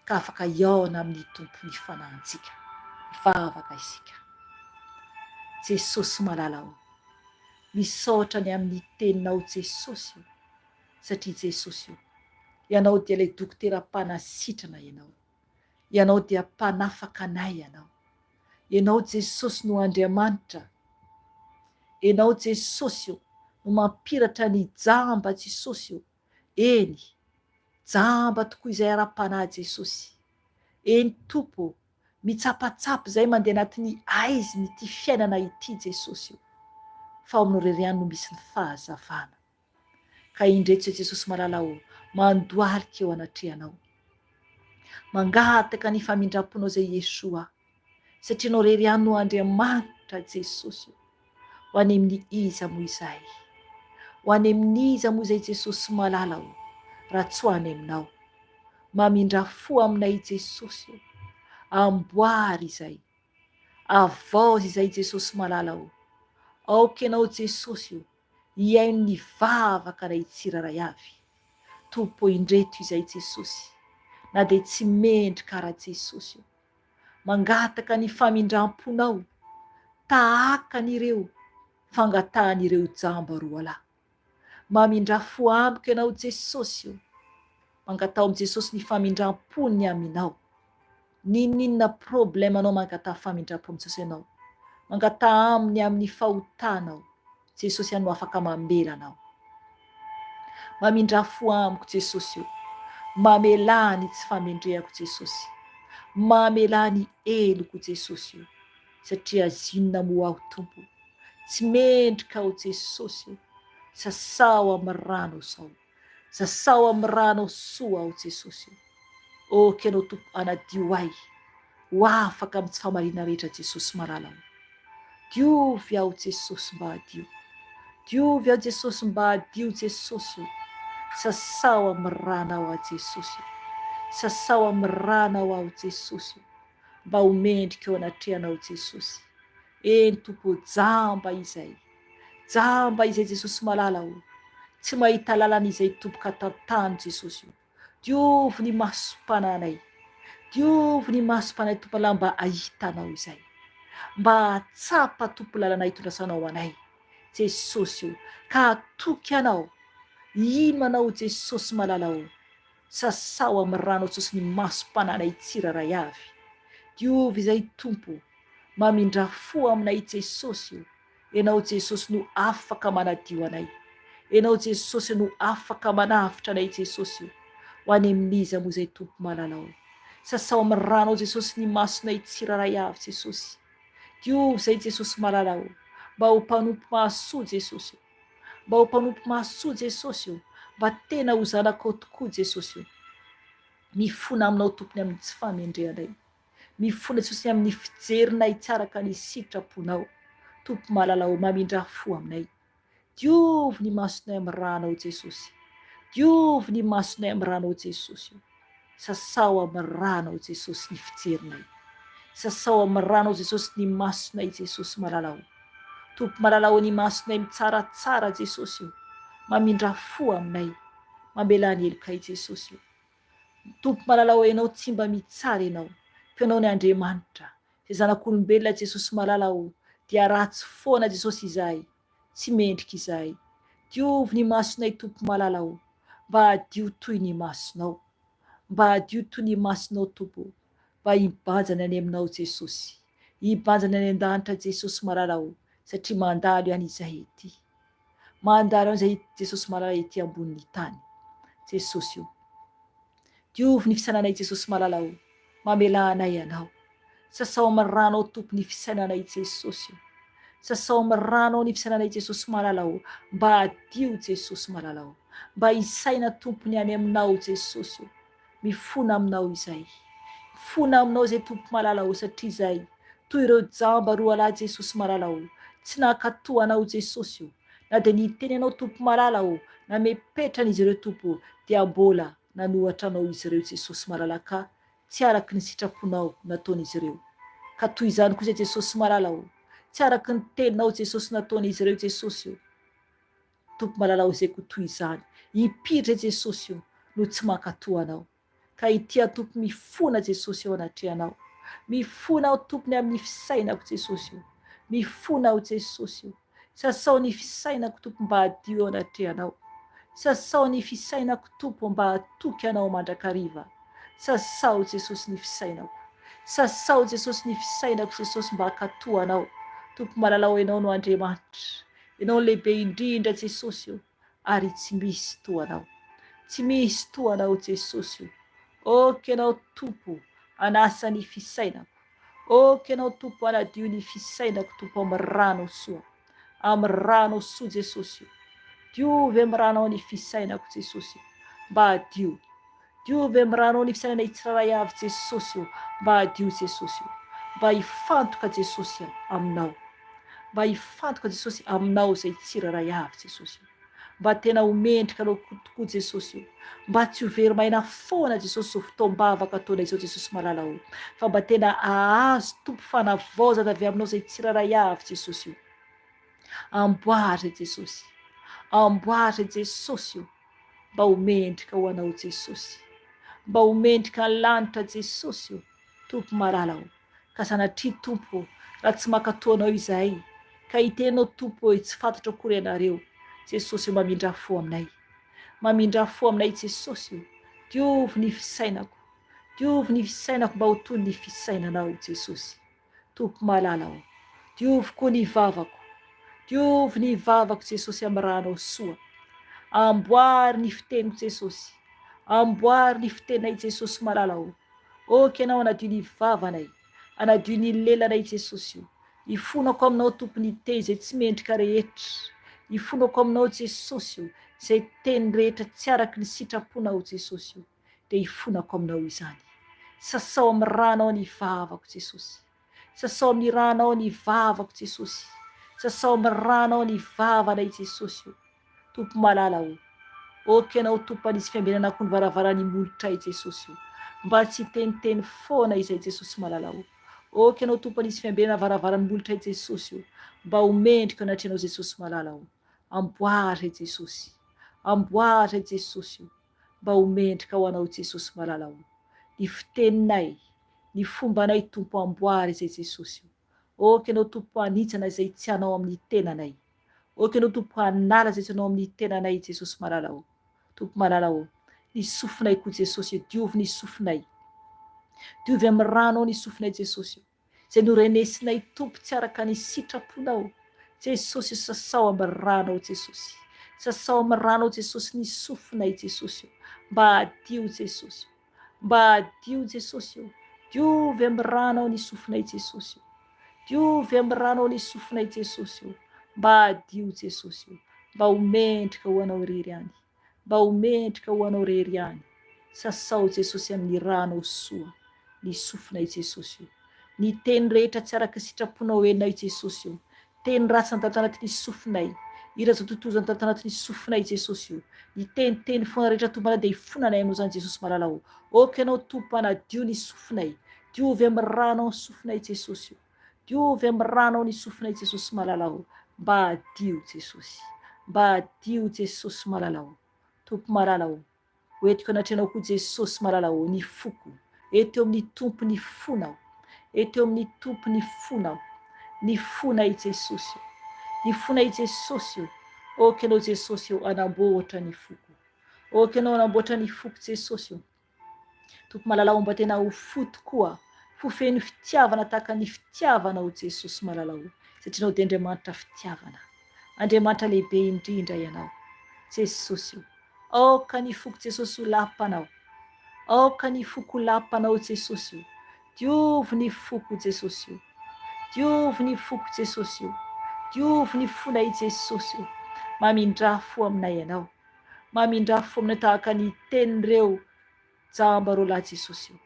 ka afaka hihaona amin'ny Tompo ny fanahintsika. Hivavaka isika. Jesosy malala ô, misaotra ny amin'ny teninao Jesosy ô, satria Jesosy ô, Ianao dia ilay dokotera mpanasitrana Ianao. Ianao dia mpanafaka anay Ianao. Ianao Jesosy no Andriamanitra. Ianao Jesosy o, no mampiratra ny jamba Jesosy o. Eny, jamba tokoa izay ara-panahy Jesosy. Eny Tompo ô, mitsapatsapa izay mandeha anatin'ny aizina ity fiainana ity Jesosy o, fa ao aminao irery ihany no misy ny fahazavana. Ka indreto izay Jesosy malala ô, mandohalika eo anatrehanao. Mangataka ny famindram-ponao izay Yeshua, satria Ianao irery ihany no Andriamanitra Jesosy o. Ho any amin'ny iza moa izahay? Ho any amin'iza moa izay Jesosy malala o, raha tsy ho any Aminao? Mamindrà fo aminay Jesosy o. Amboary izay. Avaozy izay Jesosy malala o. Aoka Ianao Jesosy o, hihaino ny vavaka anay tsirairay avy. Tompo indreto izay Jesosy, na dia tsy mendrika ara Jesosy o. Mangataka ny famindram-ponao tahaka an'ireo fangatahan'ireo jamba roalahy. Mamindrà fo amiko Ianao Jesosy o. Mangataho amin'i Jesosy ny famindram-pony aminao. N'inon'inona problème anao mangataha famindram-po amin'i Jesosy ianao. Mangataha aminy amin'ny fahotanao. Jesosy ihany no afaka mamela anao. Mamindrà fo amiko Jesosy o. Mamelà ny tsy famendrehako Jesosy. Mamelà ny heloko Jesosy o. Satria zinona moa aho Tompo. Tsy mendrika aho Jesosy o. Sasao amin'ny rano sao. Sasao amin'ny ranao soa aho Jesosy o. Ok Ianao Tompo anadio ahy ho afaka amin'ny tsy fahamarinana rehetra Jesosy malala o. Diovy aho Jesosy mba hadio. Diovy aho Jesosy mba hadio Jesosy o. Sasao amin'ny ranao aho Jesosy o. Sasao amin'ny ranao aho Jesosy o. Mba ho mendrika eo anatrehanao Jesosy. Eny Tompo o jamba izay. Jamba izay Jesosy malala o. Tsy mahita lalana izay Tompo ka tantano Jesosy o. Diovy ny masom-pananay. Diovy ny masom-panay Tompo malala mba ahita Anao izay. Mba hahatsapa Tompo lalana hitondrasanao anay. Jesosy o. Ka hatoky Anao. Hino Anao Jesosy malala o. Sasao amin'ny ranao Jesosy ny masom-pananay tsirairay avy. Diovy izay Tompo. Mamindrà fo aminay Jesosy o. Ianao Jesosy no afaka manadio anay. Ianao Jesosy no afaka manavotra anay Jesosy o. Ho any amin'iza moa izay Tompo malala o. Sasao amin'ny ranao Jesosy ny masonay tsirairay avy Jesosy. Diovy izay Jesosy malala o. Mba ho mpanompo mahasoa Jesosy o. Mba ho mpanompo mahasoa Jesosy o. Mba tena ho zanakao tokoa Jesosy o. Mifona aminao Tompony amin'ny tsy fahamendrehanay. Mifona Jesosy amin'ny fijerinay tsy araka ny sitraponao. Tompo malala ô mamindrà fo aminay. Diovy ny masonay amin'ny rànao Jesosy. Diovy ny masonay amin'ny rànao Jesosy ô. Sasao amin'ny rànao Jesosy ny fijerinay. Sasao amin'ny rànao Jesosy ny masonay Jesosy malala ô. Tompo malala ô ny masonay mitsaratsara Jesosy ô. Mamindrà fo aminay. Mamelà ny helokay Jesosy ô. Tompo malala ô Ianao tsy mba mitsara Ianao fa Ianao ny Andriamanitra izay zanak'olombelona Jesosy malala ô dia ratsy foana Jesosy izahay tsy mendrika izahay diovy ny masonay Tompo malala ô mba hadio toy ny masonao mba hadio toy ny masonao Tompo mba hibanjana any aminao Jesosy hibanjana any an-danitra Jesosy malala ô satria mandalo ihany izahay ety Mandalo an'izay Jesosy malala ety ambonin'ny tany. Jesosy o. Diovy ny fisainanay Jesosy malala o. Mamelà anay Ianao. Sasao amin'ny ranao Tompo ny fisainanay Jesosy o. Sasao amin'ny ranao ny fisainanay Jesosy malala o. Mba hadio Jesosy malala o. Mba hisaina Tompo ny any aminao Jesosy o. Mifona aminao izay. Mifona aminao izay Tompo malala o satria izay toy ireo jamba roalahy Jesosy malala o tsy nankatoa anao Jesosy o na dia niteny anao Tompo malala o namepetra an'izy ireo Tompo o dia mbola nanohatra anao izy ireo Jesosy malala ka tsy araky ny sitraponao nataon'izy ireo ka toy izany koa izay Jesosy malala o tsy araky ny teninao Jesosy nataon'izy ireo Jesosy o Tompo malala ao izay koa toy izany. Impiry re Jesosy o no tsy mankatò Anao. Ka ity aho Tompo mifona Jesosy eo anatrehanao. Mifona aho Tompo ny amin'ny fisainako Jesosy o. Mifona aho Jesosy o. Sasao ny fisainako Tompo mba hadio eo anatrehanao. Sasao ny fisainako Tompo mba hatoky Anao mandrakariva. Sasao Jesosy ny fisainako. Sasao Jesosy ny fisainako Jesosy mba hankatò Anao. Tompo malala o Ianao no Andriamanitra. Ianao no lehibe indrindra Jesosy o, ary tsy misy toa Anao. Tsy misy toa Anao Jesosy o. Ok Ianao Tompo. Hanasa ny fisainako. Ok Ianao Tompo hanadio ny fisainako Tompo amin'ny ranao soa. Amin'ny ranao soa Jesosy o. Diovy amin'ny ranao ny fisainako Jesosy o. Mba hadio. Diovy amin'ny ranao ny fisainanay tsirairay avy Jesosy o. Mba hadio Jesosy o. Mba hifantoka Jesosy aminao. Mba hifantoka Jesosy aminao izay tsirairay avy Jesosy o. Mba tena ho mendrika anao tokoa Jesosy o. Mba tsy ho very maina foana Jesosy izao fotoam-bavaka ataonay izao Jesosy malala o. Fa mba tena ahazo Tompo fanavaozana avy aminao izay tsirairay avy Jesosy o. Amboary re Jesosy. Amboary re Jesosy o. Mba ho mendrika ho anao Jesosy. Mba ho mendrika ny lanitra Jesosy o. Tompo malala o. Ka sanatria Tompo ô, raha tsy mankatò Anao izahay, ka hiteny Anao Tompo ô, tsy fantatro akory ianareo, Jesosy ô mamindrà fo aminay. Mamindrà fo aminay Jesosy ô, diovy ny fisainako, diovy ny fisainako mba ho toy ny fisainanao Jesosy. Tompo malala ô, diovy koa ny vavako, diovy ny vavako Jesosy amin'ny rànao soa. Amboary ny fiteniko Jesosy, amboary ny fiteninay Jesosy malala ô. Ok ianao anadio ny vavanay, anadio ny lelanay Jesosy o, ifonako aminao Tompo ny teny izay tsy mendrika rehetra, ifonako aminao Jesosy o, izay teny rehetra tsy araky ny sitraponao Jesosy o, dia ifonako aminao izany. Sasao amin'ny ranao ny vavako Jesosy. Sasao amin'ny ranao ny vavako Jesosy. Sasao amin'ny ranao ny vavanay Jesosy o. Tompo malala o! Ok ianao Tompo hanisy fiambenana koa ny varavaran'ny molotray Jesosy o! Mba tsy hiteniteny foana izay Jesosy malala o! Ok ianao Tompo hanisy fiambenana varavaran'ny molotray Jesosy o! Mba ho mendrika anatrehanao Jesosy malala o! Amboary re Jesosy! Amboary re Jesosy o! Mba ho mendrika ho anao Jesosy malala o! Ny fiteninay, ny fombanay Tompo amboary izay Jesosy o! Ok ianao Tompo hanitsana izay tsy anao amin'ny tenanay. Ok ianao Tompo hanala izay tsy anao amin'ny tenanay Jesosy malala o. Tompo malala o. Ny sofinay koa Jesosy o, diovy ny sofinay. Diovy amin'ny ranao ny sofinay Jesosy o. Izay norenesinay Tompo tsy araka ny sitraponao. Jesosy o sasao amin'ny ranao Jesosy. Sasao amin'ny ranao Jesosy ny sofinay Jesosy o. Mba hadio Jesosy o. Mba hadio Jesosy o! Diovy amin'ny ranao ny sofinay Jesosy o! Diovy amin'ny ranao ny sofinay Jesosy o! Mba hadio Jesosy o! Mba ho mendrika ho Anao irery ihany. Mba ho mendrika ho Anao irery ihany. Sasao Jesosy amin'ny ranao soa ny sofinay Jesosy o! Ny teny rehetra tsy araka sitraponao henonay Jesosy o! Teny ratsy nandalo tanatin'ny sofinay, hira izao tontolo izao nandalo tanatin'ny sofinay Jesosy o! Ny teniteny foana rehetra Tompo na dia ifonanay aminao izany Jesosy malala o! Ok Ianao Tompo hanadio ny sofinay, diovy amin'ny ranao ny sofinay Jesosy o! Diovy amin'ny ranao ny sofinay Jesosy malala o! Mba hadio Jesosy! Mba hadio Jesosy malala o! Tompo malala o! Ho entiko anatrehanao koa Jesosy malala ô ny foko Eto eo amin'ny Tompo ny fonao Eto eo amin'ny Tompo ny fonao Ny fonay Jesosy ô Ny fonay Jesosy ô Ok Ianao Jesosy ô hanamboatra ny foko Ok Ianao hanamboatra ny foko Jesosy ô Tompo malala ô mba tena ho fo tokoa Fo feno fitiavana tahaka ny fitiavanao Jesosy malala ô Satria Ianao dia Andriamanitra fitiavana Andriamanitra lehibe indrindra Ianao Jesosy ô Aoka ny foko Jesosy ho lapanao. Aoka ny foko ho lapanao Jesosy o. Diovy ny foko Jesosy o. Diovy ny foko Jesosy o. Diovy ny fonay Jesosy o. Mamindrà fo aminay Ianao. Mamindrà fo aminay tahaka ny tenin'ireo Jamba rô lahy Jesosy o.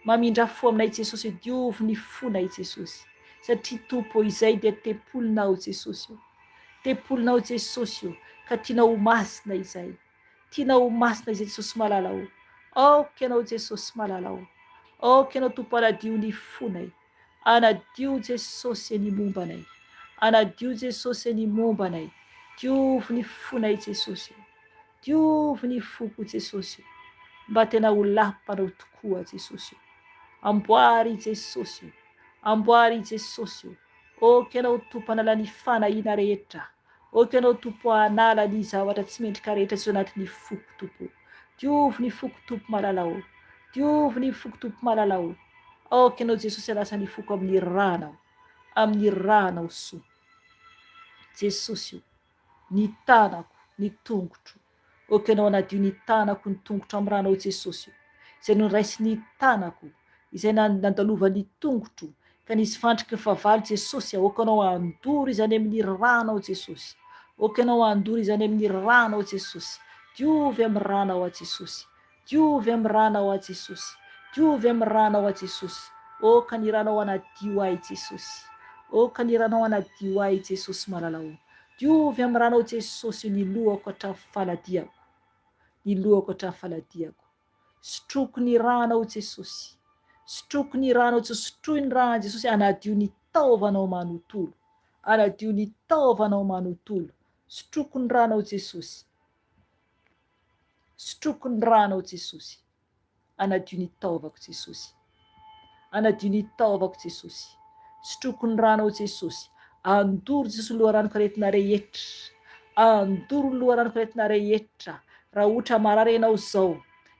Mamindra fo aminay Jesosy o diovy ny fonay Jesosy satria Tompo o izay dia tempolinao Jesosy o. Tempolinao Jesosy o ka tianao ho masina izay. Tianao ho masina izay Jesosy malala o. Aoka ianao Jesosy malala o. Aoka ianao Tompo anadio ny fonay. Anadio Jesosy ny momba anay. Anadio Jesosy ny momba anay. Diovy ny fonay Jesosy o. Diovy ny foko Jesosy o! Mba tena ho lapanao tokoa Jesosy o! Amboary Jesosy o! Amboary Jesosy o! Ok Ianao Tompo hanala ny fanahiana rehetra, ok Ianao Tompo hanala ny zavatra tsy mendrika rehetra tsy ao anatin'ny foko Tompo o! Diovy ny foko Tompo malala o! Diovy ny foko Tompo malala o! Ok Ianao Jesosy hanasa ny foko amin'ny ranao, amin'ny ranao soa. Jesosy o! ny tanako, ny tongotro. Ok Ianao hanadio ny tanako, ny tongotro amin'ny ranao Jesosy o. Izay noraisin'ny tanako. Izay nandalovan'ny tongotro ka nisy fandriky ny fahavalo Jesosy aoka Anao handoro izany amin'ny rànao Jesosy aoka Ianao handoro izany amin'ny rànao Jesosy diovy amin'ny rànao aho Jesosy diovy amin'ny rànao aho Jesosy diovy amin'ny rànao aho Jesosy aoka ny rànao hanadio ahy Jesosy aoka ny rànao hanadio ahy Jesosy malala o diovy amin'ny rànao Jesosy ny lohako hatramin'ny faladiako ny lohako hatramin'ny faladiako Sotroiko ny rànao Jesosy. Sotroiko ny rànao Jesosy Sotroy ny ràn'i Jesosy Anadio ny taovanao manontolo Anadio ny taovanao manontolo Sotroiko ny rànao Jesosy Sotroiko ny rànao Jesosy Anadio ny taovako Jesosy Anadio ny taovako Jesosy. Sotroiko ny ranao Jesosy. Andoro Jesosy ny loharanoko aretina rehetra. Andoro ny loharanoko aretina rehetra. Raha ohatra marary ianao izao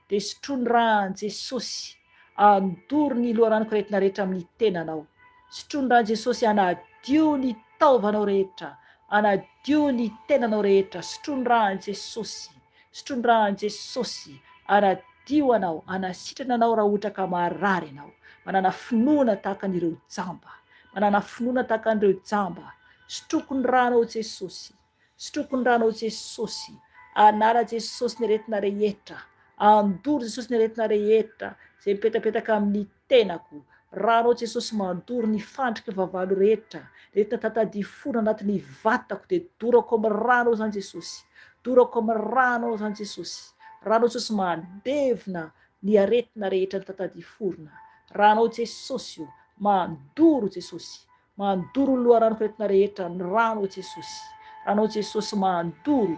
dia sotroy ny ran'i Jesosy. Andoro ny loharanoko aretina rehetra amin'ny tenanao. Sotroy ny ran'i Jesosy anadio ny taovanao rehetra. Anadio ny tenanao rehetra. Sotroy ny ran'i Jesosy. Sotroy ny ran'i Jesosy. Anadio anao, hanasitrana anao raha ohatra ka marary ianao. Manàna finoana tahaka an'ireo jamba. Manàna finoana tahaka an'ireo jamba. Sotroko ny ranao Jesosy. Sotroko ny ranao Jesosy. Anala Jesosy ny aretina rehetra. Andoro Jesosy ny aretina rehetra izay mipetapetaka amin'ny tenako. Ranao Jesosy mandoro ny fandriky vavalo rehetra, rehetra tatadifoana anatin'ny vatako dia dorako amin'ny ranao zany Jesosy, dorako amin'ny ranao zany Jesosy, ranao Jesosy mandevona ny aretina rehetra nitatadiforona, ranao Jesosy o, mandoro Jesosy, mandoro ny loharanoko aretina rehetra ny ranao Jesosy, ranao Jesosy mandoro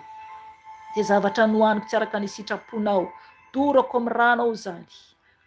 izay zavatra nohaniko tsy araka ny sitraponao, dorako amin'ny ranao izany.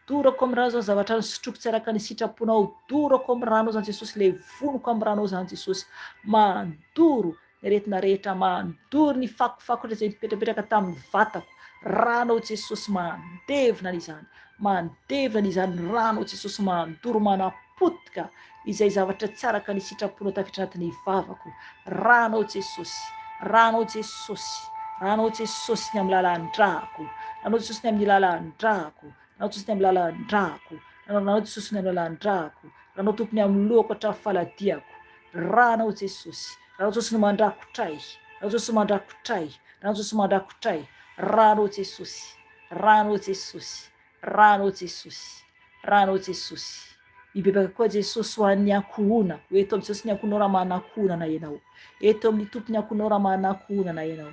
Dorako amin'ny rano zany zavatra nosotroiko tsy araka ny sitraponao dorako amin'ny ranao zany Jesosy levoniko amin'ny ranao zany Jesosy mandoro ny aretina rehetra mandoro ny fakofako rehetra izay mipetrapetraka tamin'ny vatako ranao Jesosy mandevona an'izany mandevona an'izany ranao Jesosy mandoro manapotika izay zavatra tsy araka ny sitraponao tafiditra anatin'ny vavako ranao Jesosy ranao Jesosy ranao Jesosy ny amin'ny lalan-drako ranao Jesosy ny amin'ny lalan-drako Ranao Jesosy ny amin'ny lalan-drako Ranao Jesosy ny amin'ny lalan-drako Ranao Tompo ny amin'ny lohako hatramin'ny faladiako Ranao Jesosy Ranao Jesosy no mandrakotra ahy Ranao Jesosy mandrakotra ahy Ranao Jesosy mandrakotra ahy Ranao Jesosy Ranao Jesosy Ranao Jesosy Ranao Jesosy Mibebaka koa Jesosy ho an'ny ankohonako Eto amin'i Jesosy ny ankohonao raha manankohonana ianao Eto amin'ny Tompo ny ankohonao raha manankohonana ianao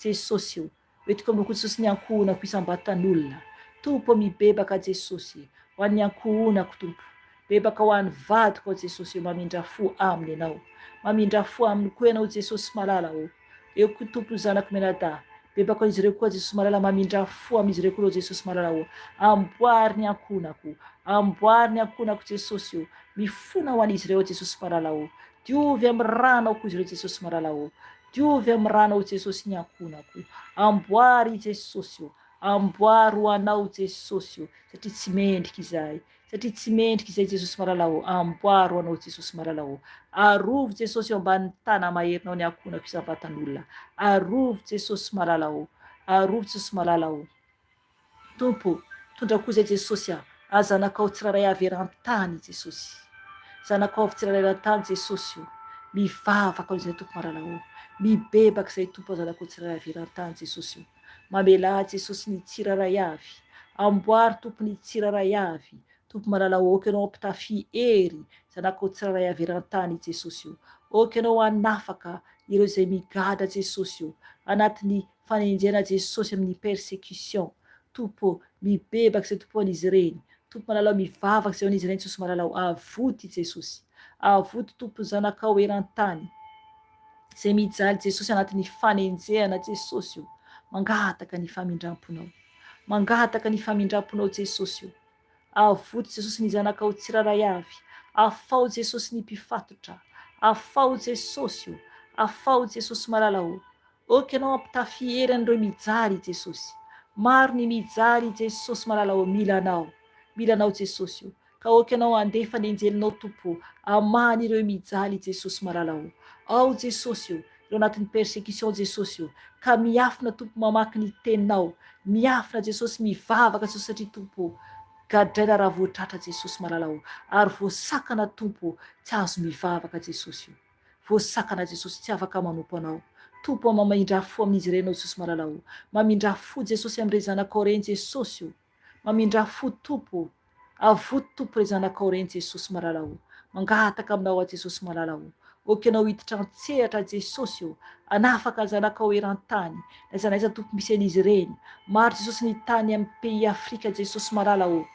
Jesosy o Hoentiko aminao koa Jesosy ny ankohonako isam-batan'olona. Tompo ô mibebaka Jesosy ho an'ny ankohonako Tompo. Bebaka ho an'ny vadiko aho Jesosy ô mamindra fo aminy Ianao. Mamindra fo aminy koa Ianao Jesosy malala ô. Eo koa Tompo ny zanako mianadahy. Bebaka ho an'izy ireo koa Jesosy malala mamindra fo amin'izy ireo koa Ianao Jesosy malala ô. Amboary ny ankohonako. Amboary ny ankohonako Jesosy ô. Mifona ho an'izy ireo aho Jesosy malala ô. Diovy amin'ny ranao koa izy ireo Jesosy malala ô. Diovy amin'ny ranao Jesosy ny ankohonako. Amboary Jesosy o. Amboary ho anao Jesosy o. Satria tsy mendrika izahay. Satria tsy mendrika izay Jesosy malala o. Amboary ho anao Jesosy malala o. Arovy Jesosy eo ambanin'ny tana-maherinao ny ankohonako isam-batan'olona. Arovy Jesosy malala o. Arovy Jesosy malala o. Tompo, tondra koa izay Jesosy a, a zanakao tsirairay avy eran-tany Jesosy. Zanakao avy tsirairay eran-tany Jesosy o. Mivavaka ho izay Tompo marala o. Mibebaka izay Tompo a zanakao tsirairay avy eran-tany Jesosy o. Mamelà Jesosy ny tsirairay avy. Amboary Tompo ny tsirairay avy. Tompo malala o, ok Ianao ampitafia hery zanakao tsirairay avy eran-tany Jesosy o. Ok Ianao hanafaka ireo izay migadra Jesosy o. Anatin'ny Fanenjehana Jesosy amin'ny persecution Tompo ô mibebaka izay Tompo an'izy ireny Tompo malala mivavaka izay ho an'izy ireny Jesosy malala ô avoty Jesosy avoty Tompo ny zanakao eran-tany izay mijaly Jesosy anatin'ny fanenjehana Jesosy ô mangataka ny famindram-ponao mangataka ny famindram-ponao Jesosy ô avoty Jesosy ny zanakao tsirairay avy afaho Jesosy ny mpifatotra afaho Jesosy ô afaho Jesosy malala ô Ok ianao ampitafy hery an'ireo mijaly i Jesosy. Maro ny mijaly i Jesosy malala ô mila anao. Mila anao Jesosy ô. Ka ok ianao andefa ny anjelinao Tompo ô amahany ireo mijaly i Jesosy malala ô. Ao Jesosy ô ireo anatin'ny persecution Jesosy ô. Ka miafina Tompo mamaky ny teninao. Miafina Jesosy mivavaka Jesosy satria Tompo ô. Gadraina raha voatratra Jesosy malala o. Ary voasakana Tompo o, tsy azo mivavaka Jesosy o. Voasakana Jesosy tsy afaka manompo Anao. Tompo o mamindrà fo amin'izy ireny Anao Jesosy malala o. Mamindrà fo Jesosy amin'ireny zanakao ireny Jesosy o. Mamindrà fo Tompo o. Avoto Tompo re zanakao reny Jesosy malala o! Mangataka aminao aho Jesosy malala o! Ok ianao hiditra an-tsehatra Jesosy o! Hanafaka ny zanakao eran-tany, n'aiza n'aiza Tompo misy an'izy ireny. Maro Jesosy ny tany amin'ny pays Afrika Jesosy malala o!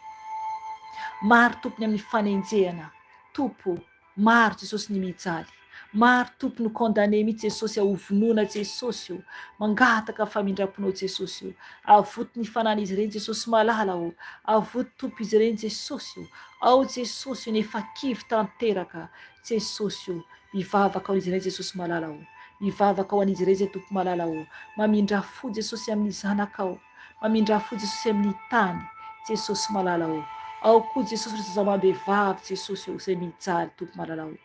Maro Tompo ny amin'ny fanenjehana Tompo o! Maro Jesosy ny mijaly. Maro Tompo no condamné mihitsy Jesosy a ho vonoina Jesosy o. Mangataka famindramponao Jesosy o. Avoto ny fanan'izy ireny Jesosy malala o. Avoto Tompo izy ireny Jesosy o. Ao Jesosy o ny efa kivy tanteraka Jesosy o. Mivavaka ho an'izy ireny Jesosy malala o. Mivavaka ho an'izy ireny zay Tompo malala o. Mamindra fo Jesosy amin'ny zanakao. Mamindrà fo Jesosy amin'ny tany Jesosy malala ô Ao koa Jesosy ry zaza amam-behivavy Jesosy ô izay mijaly Tompo malala ô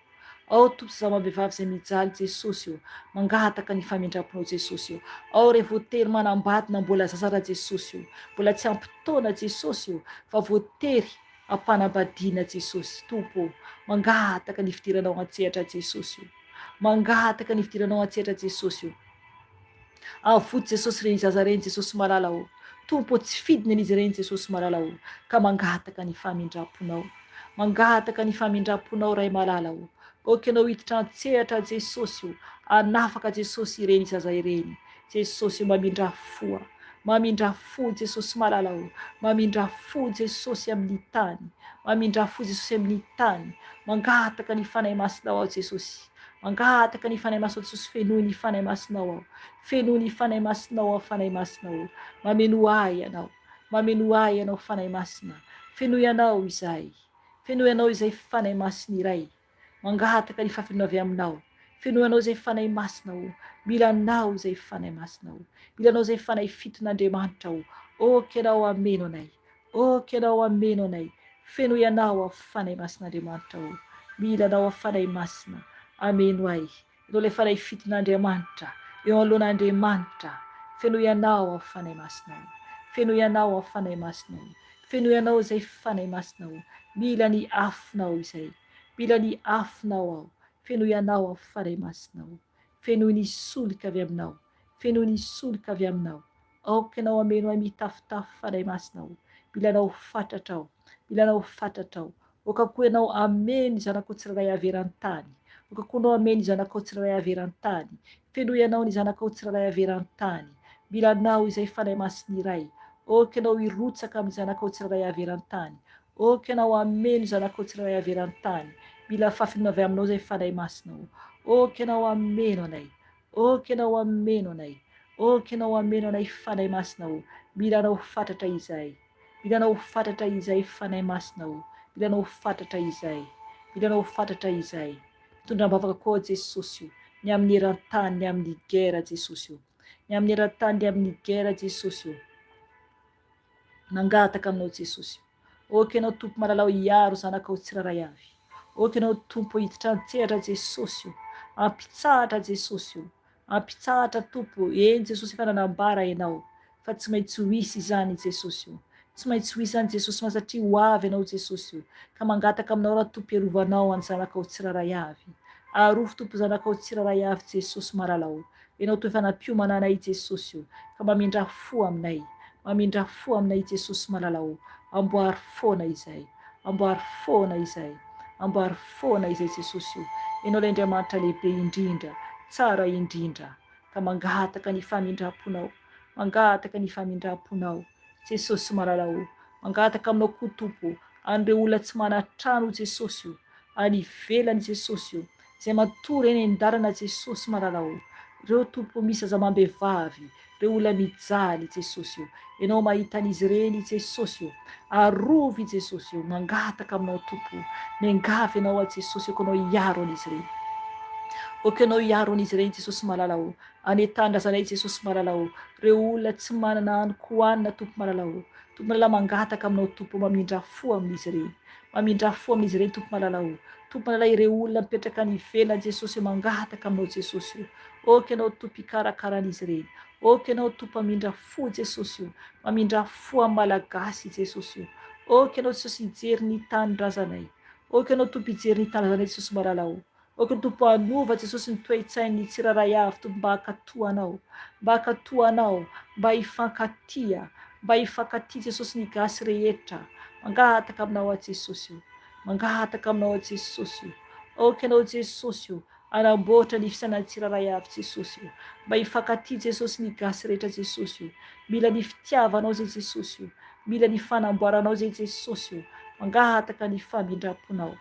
Ao Tompo zaza amam-behivavy izay mijaly Jesosy ô Mangataka ny famindram-ponao Jesosy ô Ao re voatery manambady na mbola zaza ra Jesosy ô Mbola tsy ampy taona Jesosy ô Fa voatery ampanambadiana Jesosy Tompo ô Mangataka ny fidiranao an-tsehatra Jesosy ô Mangataka ny fidiranao an-tsehatra Jesosy ô Avoty Jesosy reny zaza reny Jesosy malala ô! Tompo ô tsy fidiny an'izy ireny Jesosy malala ô! Ka mangataka ny famindramponao mangataka ny famindramponao Ray malala ô! Ok ianao hiditra an-tsehatra Jesosy ô! Hanafaka Jesosy ireny zaza ireny Jesosy ô mamindrà fo a! Mamindrà fo Jesosy malala ô! Mamindrà fo Jesosy amin'ny tany Mamindrà fo Jesosy amin'ny tany Mangataka ny Fanahy Masinao aho Jesosy Mangataka ny Fanahy Masinao Jesosy fenoy ny Fanahy Masinao aho fenoy ny Fanahy Masinao aho Fanahy Masina ô mamenoa ahy Ianao mamenoa ahy Ianao Fanahy Masina fenoy Anao izahay fenoy Anao izay Fanahy Masina iray mangataka ny fahafenoana avy Aminao fenoy Anao izay Fanahy Masina ô mila Anao izay Fanahy Masina ô mila Anao izay Fanahy fiton'Andriamanitra ô ok Ianao hameno anay Ok Ianao hameno anay, fenoy Anao aho Fanahy Masin'Andriamanitra ô, mila Anao aho Fanahy Masina, ameno ahy, Ianao ilay Fanahy fiton'Andriamanitra, eo anoloan'Andriamanitra, fenoy Anao aho Fanahy Masina ô, fenoy Anao aho Fanahy Masina ô, fenoy Anao izay Fanahy Masina ô, mila ny afonao izay, mila ny afonao aho, fenoy Anao aho Fanahy Masina ô, fenoy ny solika avy Aminao, fenoy ny solika avy Aminao, Aoka ianao hameno ahy mitafotafo Fanahy Masina o! Mila anao fatratra aho, mila anao fatratra aho. Aoka koa ianao hameno ny zanakao tsirairay avy eran-tany. Aoka koa ianao hameno ny zanakao tsirairay avy eran-tany. Fenoy anao ny zanakao tsirairay avy eran-tany. Mila anao izay Fanahy Masina iray. Aoka ianao hirotsaka amin'ny zanakao tsirairay avy eran-tany. Aoka ianao hameno ny zanakao tsirairay avy eran-tany. Mila fahafenoana avy aminao izay Fanahy Masina o! Aoka ianao hameno anay. Ok ianao hameno anay. Ok ianao hameno anay Fanahy Masina o. Mila anao fatratra izahay. Mila anao fatratra izahay Fanahy Masina o. Mila anao fatratra izahay. Mila anao fatratra izahay. Mitondra am-bavaka koa Jesosy o. Ny amin'ny eran-tany, ny amin'ny guerre Jesosy o. Ny amin'ny eran-tany, ny amin'ny guerre Jesosy o. Mangataka aminao Jesosy o. Ok ianao Tompo malalao hiaro zanakao tsirairay avy. Ok ianao Tompo hiditra an-tsehatra Jesosy o. Ampitsahatra Jesosy o. Ampitsahatra Tompo o. Eny Jesosy efa nanambara ianao fa tsy maintsy ho hisy izany Jesosy o. Tsy maintsy ho hisy izany Jesosy ma satria ho avy ianao Jesosy o. Ka mangataka aminao raha Tompo hiarovanao any zanakao tsirairay avy. Arovy Tompo zanakao tsirairay avy Jesosy malalao. Ianao toa efa nampiomana anay Jesosy o, ka mamindrà fo aminay, mamindrà fo aminay Jesosy malala o, amboary foana izay, amboary foana izay, amboary foana izay Jesosy o, Ianao ilay Andriamanitra lehibe indrindra, tsara indrindra, ka mangataka ny famindram-ponao, mangataka ny famindram-ponao, Jesosy malala o, mangataka aminao koa Tompo o, an'ireo olona tsy manan-trano Jesosy o, any ivelany Jesosy o, Izay matory eny an-dalana Jesosy malala o! Reo Tompo misy aza amam-behivavy, reo olona mijaly Jesosy o! Ianao mahita an'izy ireny Jesosy o! Arovy Jesosy o! Mangataka aminao Tompo o! Miangavy Anao aho Jesosy aoka Anao hiaro an'izy ireny. Aoka Ianao hiaro an'izy ireny Jesosy malala o! Any an-tanindrazanay Jesosy malala o! Reo olona tsy manana hanin-kohanina Tompo malala o! Tompo malala mangataka aminao Tompo o! Mamindrà fo amin'izy ireny. Mamindrà fo amin'izy ireny Tompo malala o! Tompo malala ireo olona mipetraka any ivelany Jesosy o mangataka aminao Jesosy o ok ianao Tompo hikarakara an'izy ireny ok ianao Tompo hamindra fo Jesosy o mamindra fo amin'ny Malagasy Jesosy o. Aoka Ianao Jesosy hijery ny tanindrazanay. Aoka Ianao Tompo hijery ny tanindrazanay Jesosy malala o. Aoka ny Tompo hanova Jesosy ny toe-tsain'ny tsirairay avy Tompo mba hankatoa Anao. Mba hankatoa Anao, mba hifankatia, mba hifankatia Jesosy ny gasy rehetra. Mangataka Aminao aho Jesosy o. Mangataka Aminao aho Jesosy o. Aoka Ianao Jesosy o hanamboatra ny fisainan'ny tsirairay avy Jesosy o. Mba hifankatia Jesosy ny gasy rehetra Jesosy o. Mila ny fitiavanao zay Jesosy o. Mila ny fanamboaranao zay Jesosy o. Mangataka ny famindramponao.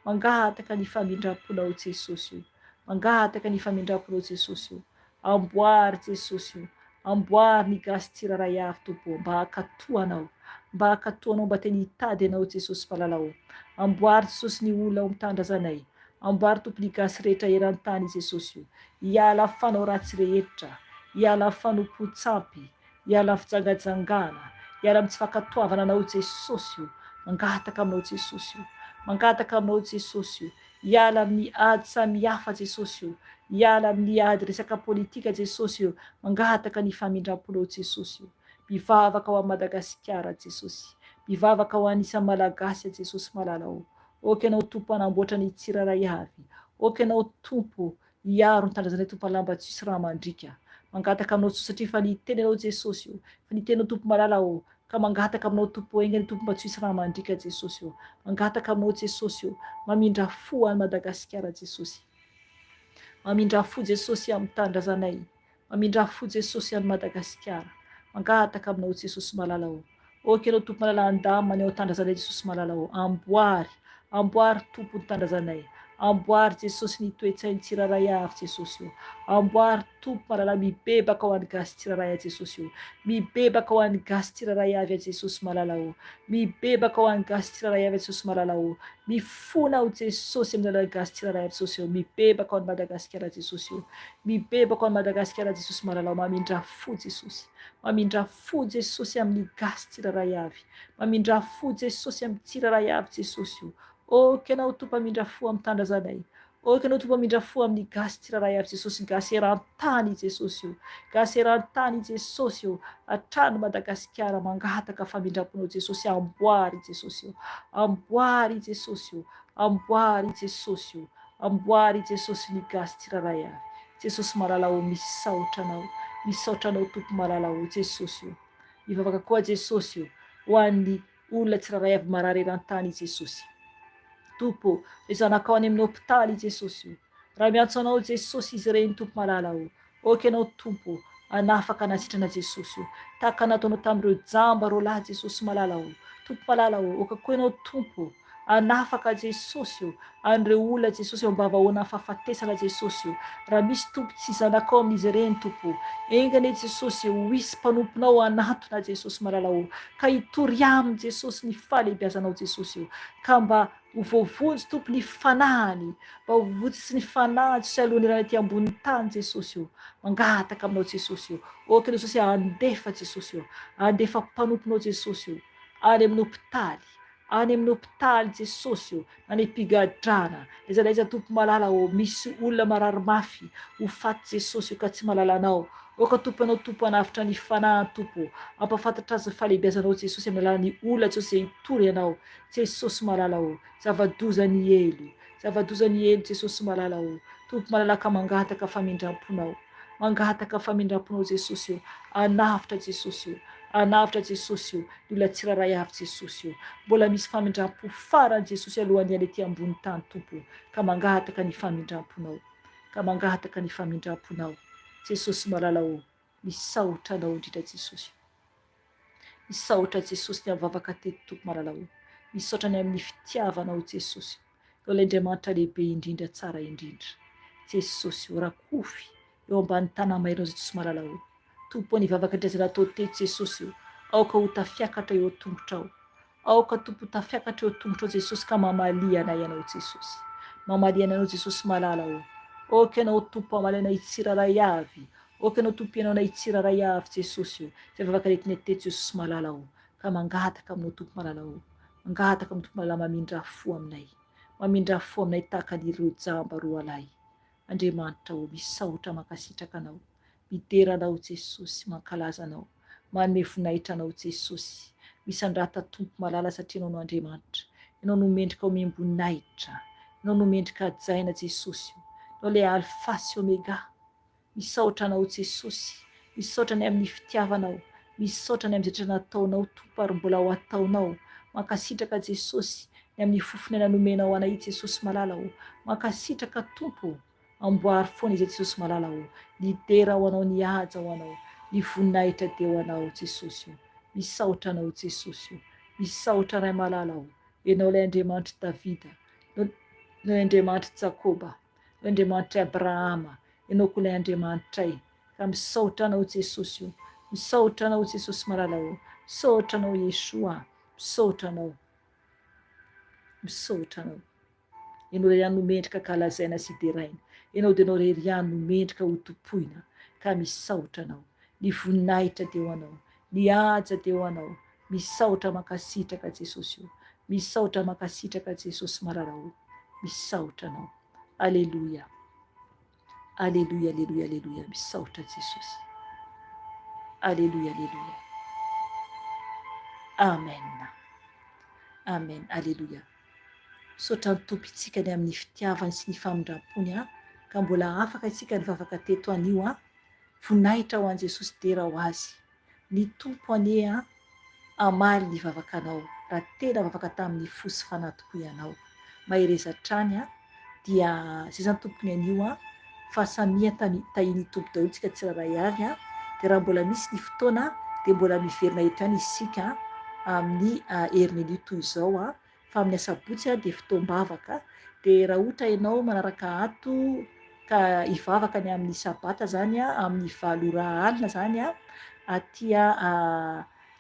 Mangataka ny famindramponao Jesosy o. Mangataka ny famindramponao Jesosy o. Amboary Jesosy o. Amboary ny gasy tsirairay avy Tompo o. Mba hankatoa Anao. Mba hankatoa Anao mba tena hitady Anao Jesosy malala o. Amboary Jesosy ny olona ao amin'ny tanindrazanay. Amboary Tompo ny gasy rehetra eran-tany Jesosy o. Hiala amin'ny fanao ratsy rehetra. Hiala amin'ny fanompoan-tsampy. Hiala amin'ny fijangajangana, hiala amin'ny tsy fankatoavana Anao Jesosy o, mangataka Aminao Jesosy o, mangataka Aminao Jesosy o, hiala amin'ny ady samihafa Jesosy o, hiala amin'ny ady resaka politika Jesosy o, mangataka ny famindramponao Jesosy o, mivavaka ho an'i Madagasikara Jesosy, mivavaka ho an'ny isan'ny Malagasy Jesosy malala o, ok Ianao Tompo hanamboatra ny tsirairay avy, ok Ianao Tompo Hiaro ny tanindrazanay Tompo Allah mba tsy hisy rà mandriaka. Mangataka aminao Jesosy satria efa niteny Ianao Jesosy o. Efa niteny Ianao Tompo malala o. Ka mangataka aminao Tompo o, enga anie Tompo mba tsy hisy rà mandriaka Jesosy o. Mangataka aminao Jesosy o. Mamindrà fo any Madagasikara Jesosy. Mamindrà fo Jesosy amin'ny tanindrazanay. Mamindrà fo Jesosy any Madagasikara. Mangataka aminao Jesosy malala o. Ok ianao Tompo malala andamina ny ao tandrazanay Jesosy malala o. Amboary, amboary Tompo ny tandrazanay. Amboary Jesosy ny toe-tsain'ny tsirairay avy Jesosy o. Amboary Tompo malala mibebaka ho an'ny gasy tsirairay a Jesosy o. Mibebaka ho an'ny gasy tsirairay avy a Jesosy malala o. Mibebaka ho an'ny gasy tsirairay avy a Jesosy malala o. Mifona aho Jesosy amin'ny alalan'ny gasy tsirairay avy Jesosy o. Mibebaka ho an'i Madagasikara Jesosy o. Mibebaka ho an'i Madagasikara Jesosy malala o. Mamindrà fo Jesosy. Mamindrà fo Jesosy amin'ny gasy tsirairay avy. Mamindrà fo Jesosy amin'ny tsirairay avy Jesosy o. Ok Ianao Tompo hamindra fo amin'ny tanindrazanay. Ok Ianao Tompo hamindra fo amin'ny gasy tsirairay avy Jesosy gasy eran-tany Jesosy o. Gasy eran-tany Jesosy o. Hatrany Madagasikara mangataka famindram-ponao Jesosy amboary Jesosy o. Amboary Jesosy o. Amboary Jesosy o. Amboary Jesosy ny gasy tsirairay avy. Jesosy malala o misaotra anao misaotra anao Tompo malala o Jesosy o mivavaka koa Jesosy o ho an'ny olona tsirairay avy marary eran-tany i Jesosy Tompo o ry zanakao any amin'ny hopitaly i Jesosy o raha miantso anao Jesosy izy ireny Tompo malala o ok ianao Tompo o hanafaka hanasitrana Jesosy o tahaka nataonao tamin'ireo jamba roalahy Jesosy malala o Tompo malala o ok koa ianao Tompo o Hanafaka Jesosy o! An'ireo olona Jesosy eo ambavahoanan'ny fahafatesana Jesosy o! Raha misy Tompo tsy zanakao amin'izy ireny Tompo o! Enga anie Jesosy o! Ho hisy mpanomponao hanantona Jesosy malala o! Ka hitory aminy Jesosy ny fahalehibiazanao Jesosy o! Ka mba ho voavonjy Tompo ny fanahiny, mba ho voavonjy ny fanahiny Jesosy alohan'ny hialany aty ambonin'ny tany Jesosy o! Mangataka aminao Jesosy o! Ok Jesosy handefa Jesosy o! Handefa mpanomponao Jesosy o! Any amin'ny hopitaly Any amin'ny hopitaly Jesosy o, any am-pigadrana, aiza n'aiza Tompo malala o, misy olona marary mafy, ho faty Jesosy o ka tsy mahalala Anao, aoka Tompo Ianao Tompo hanavotra ny fanahiny Tompo o, hampafantatra azy ny fahalehibiazanao Jesosy amin'ny alalan'ny olona Jesosy izay hitory Anao, Jesosy malala o, zava-doza ny helo, zava-doza ny helo Jesosy malala o, Tompo malala ka mangataka famindram-ponao. Mangataka famindramponao Jesosy o, hanavotra Jesosy o, hanavotra Jesosy o, ny olona tsirairay avy Jesosy o. Mbola misy famindrampo farany Jesosy alohan'ny hiala ety ambony tany Tompo o, ka mangataka ny famindramponao, ka mangataka ny famindramponao Jesosy malala o, misaotra Anao indrindra Jesosy o. Misaotra Jesosy ny amin'ny vavaka teto Tompo malala o. Misaotra ny amin'ny fitiavanao Jesosy o. Eo ilay Andriamanitra lehibe indrindra tsara indrindra. Jesosy o, rakofy eo ambany tanamairinao Jesosy malala o. Tompo o, ny vavaka indray izay natao teto Jesosy o, aoka ho tafiakatra eo an-tongotrao. Aoka Tompo ho tafiakatra eo an-tongotrao Jesosy ka mamalia anay Ianao Jesosy. Mamalia anay Ianao Jesosy malala o. Aoka Ianao Tompo hamaly anay tsirairay avy. Aoka Ianao Tompo hihaino anay tsirairay avy Jesosy o. Izay vavaka nentinay teto Jesosy malala o. Ka mangataka aminao Tompo malala o. Mangataka aminao Tompo malala mamindrà fo aminay. Mamindrà fo aminay tahaka an'ireo jamba roalahy. Andriamanitra o, misaotra mankasitraka Anao. Midera Anao Jesosy, mankalaza Anao. Manome voninahitra Anao Jesosy. Misandrata Tompo malala satria Ianao no Andriamanitra. Ianao no mendrika omem-boninahitra. Ianao no mendrika hajaina Jesosy o. Ianao ilay Alpha sy Omega. Misaotra Anao Jesosy. Misaotra ny amin'ny fitiavanao. Misaotra ny amin'izay rehetra nataonao Tompo ary mbola ho ataonao. Mankasitraka Jesosy ny amin'ny fofon'aina nomenao anay Jesosy malala o. Mankasitraka Tompo o. Amboary foana izay Jesosy malala o. Ny dera ho Anao ny haja ho Anao. Ny voninahitra dia ho Anao Jesosy o. Misaotra Anao Jesosy o. Misaotra Ray malala o. Ianao ilay Andriamanitr'i Davida. Ianao ilay Andriamanitr'i Jakoba. Ilay Andriamanitr'i Abrahama. Ianao koa ilay Andriamanitray. Ka misaotra Anao Jesosy o. Misaotra Anao Jesosy malala o. Misaotra Anao Yeshua. Misaotra Anao. Misaotra Anao. Ianao irery ihany no mendrika ankalazaina sy deraina. Ianao dia Ianao irery ihany no mendrika ho tompoina. Ka misaotra Anao. Ny voninahitra dia ho Anao. Ny haja dia ho Anao. Misaotra mankasitraka Jesosy o. Misaotra mankasitraka Jesosy malala o. Misaotra Anao. Aleloia. Aleloia aleloia aleloia. Misaotra Jesosy. Aleloia aleloia. Amen. Amen. Aleloia. Misaotra ny Tompo itsika ny amin'ny fitiavany sy ny famindrampony a ka mbola afaka itsika nivavaka teto anio a. Voninahitra ho an'i Jesosy dera ho azy. Ny Tompo anie a hamaly ny vavakanao raha tena vavaka tamin'ny fo sy fanahy tokoa ianao. Mahereza hatrany a dia zay zany tompoko ny anio a fa samia tahin'ny Tompo daholo tsika tsirairay avy a dia raha mbola misy ny fotoana dia mbola miverina eto ihany isika amin'ny heriny anio toy izao a fa amin'ny asabotsy dia fotoam-bavaka dia raha ohatra ianao manaraka ato ka hivavaka ny amin'ny sabata zany a amin'ny 8 ora alina zany a aty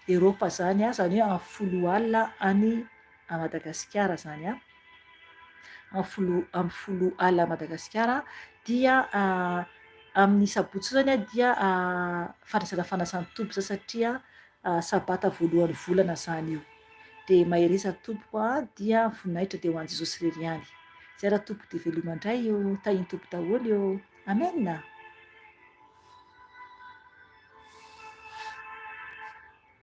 Eropa zany a zany hoe amin'ny 10 alina any Madagasikara zany a amin'ny folo amin'ny 10 alina Madagasikara dia amin'ny sabotsy zany a dia fandraisana fanasan'ny Tompo zay satria sabata voalohan'ny volana zany io. Dia mahereza tompoko a, dia voninahitra dia ho an'i Jesosy irery ihany. Zay raha tompoko dia veloma indray ô, tahin'ny Tompo daholo ô. Amen.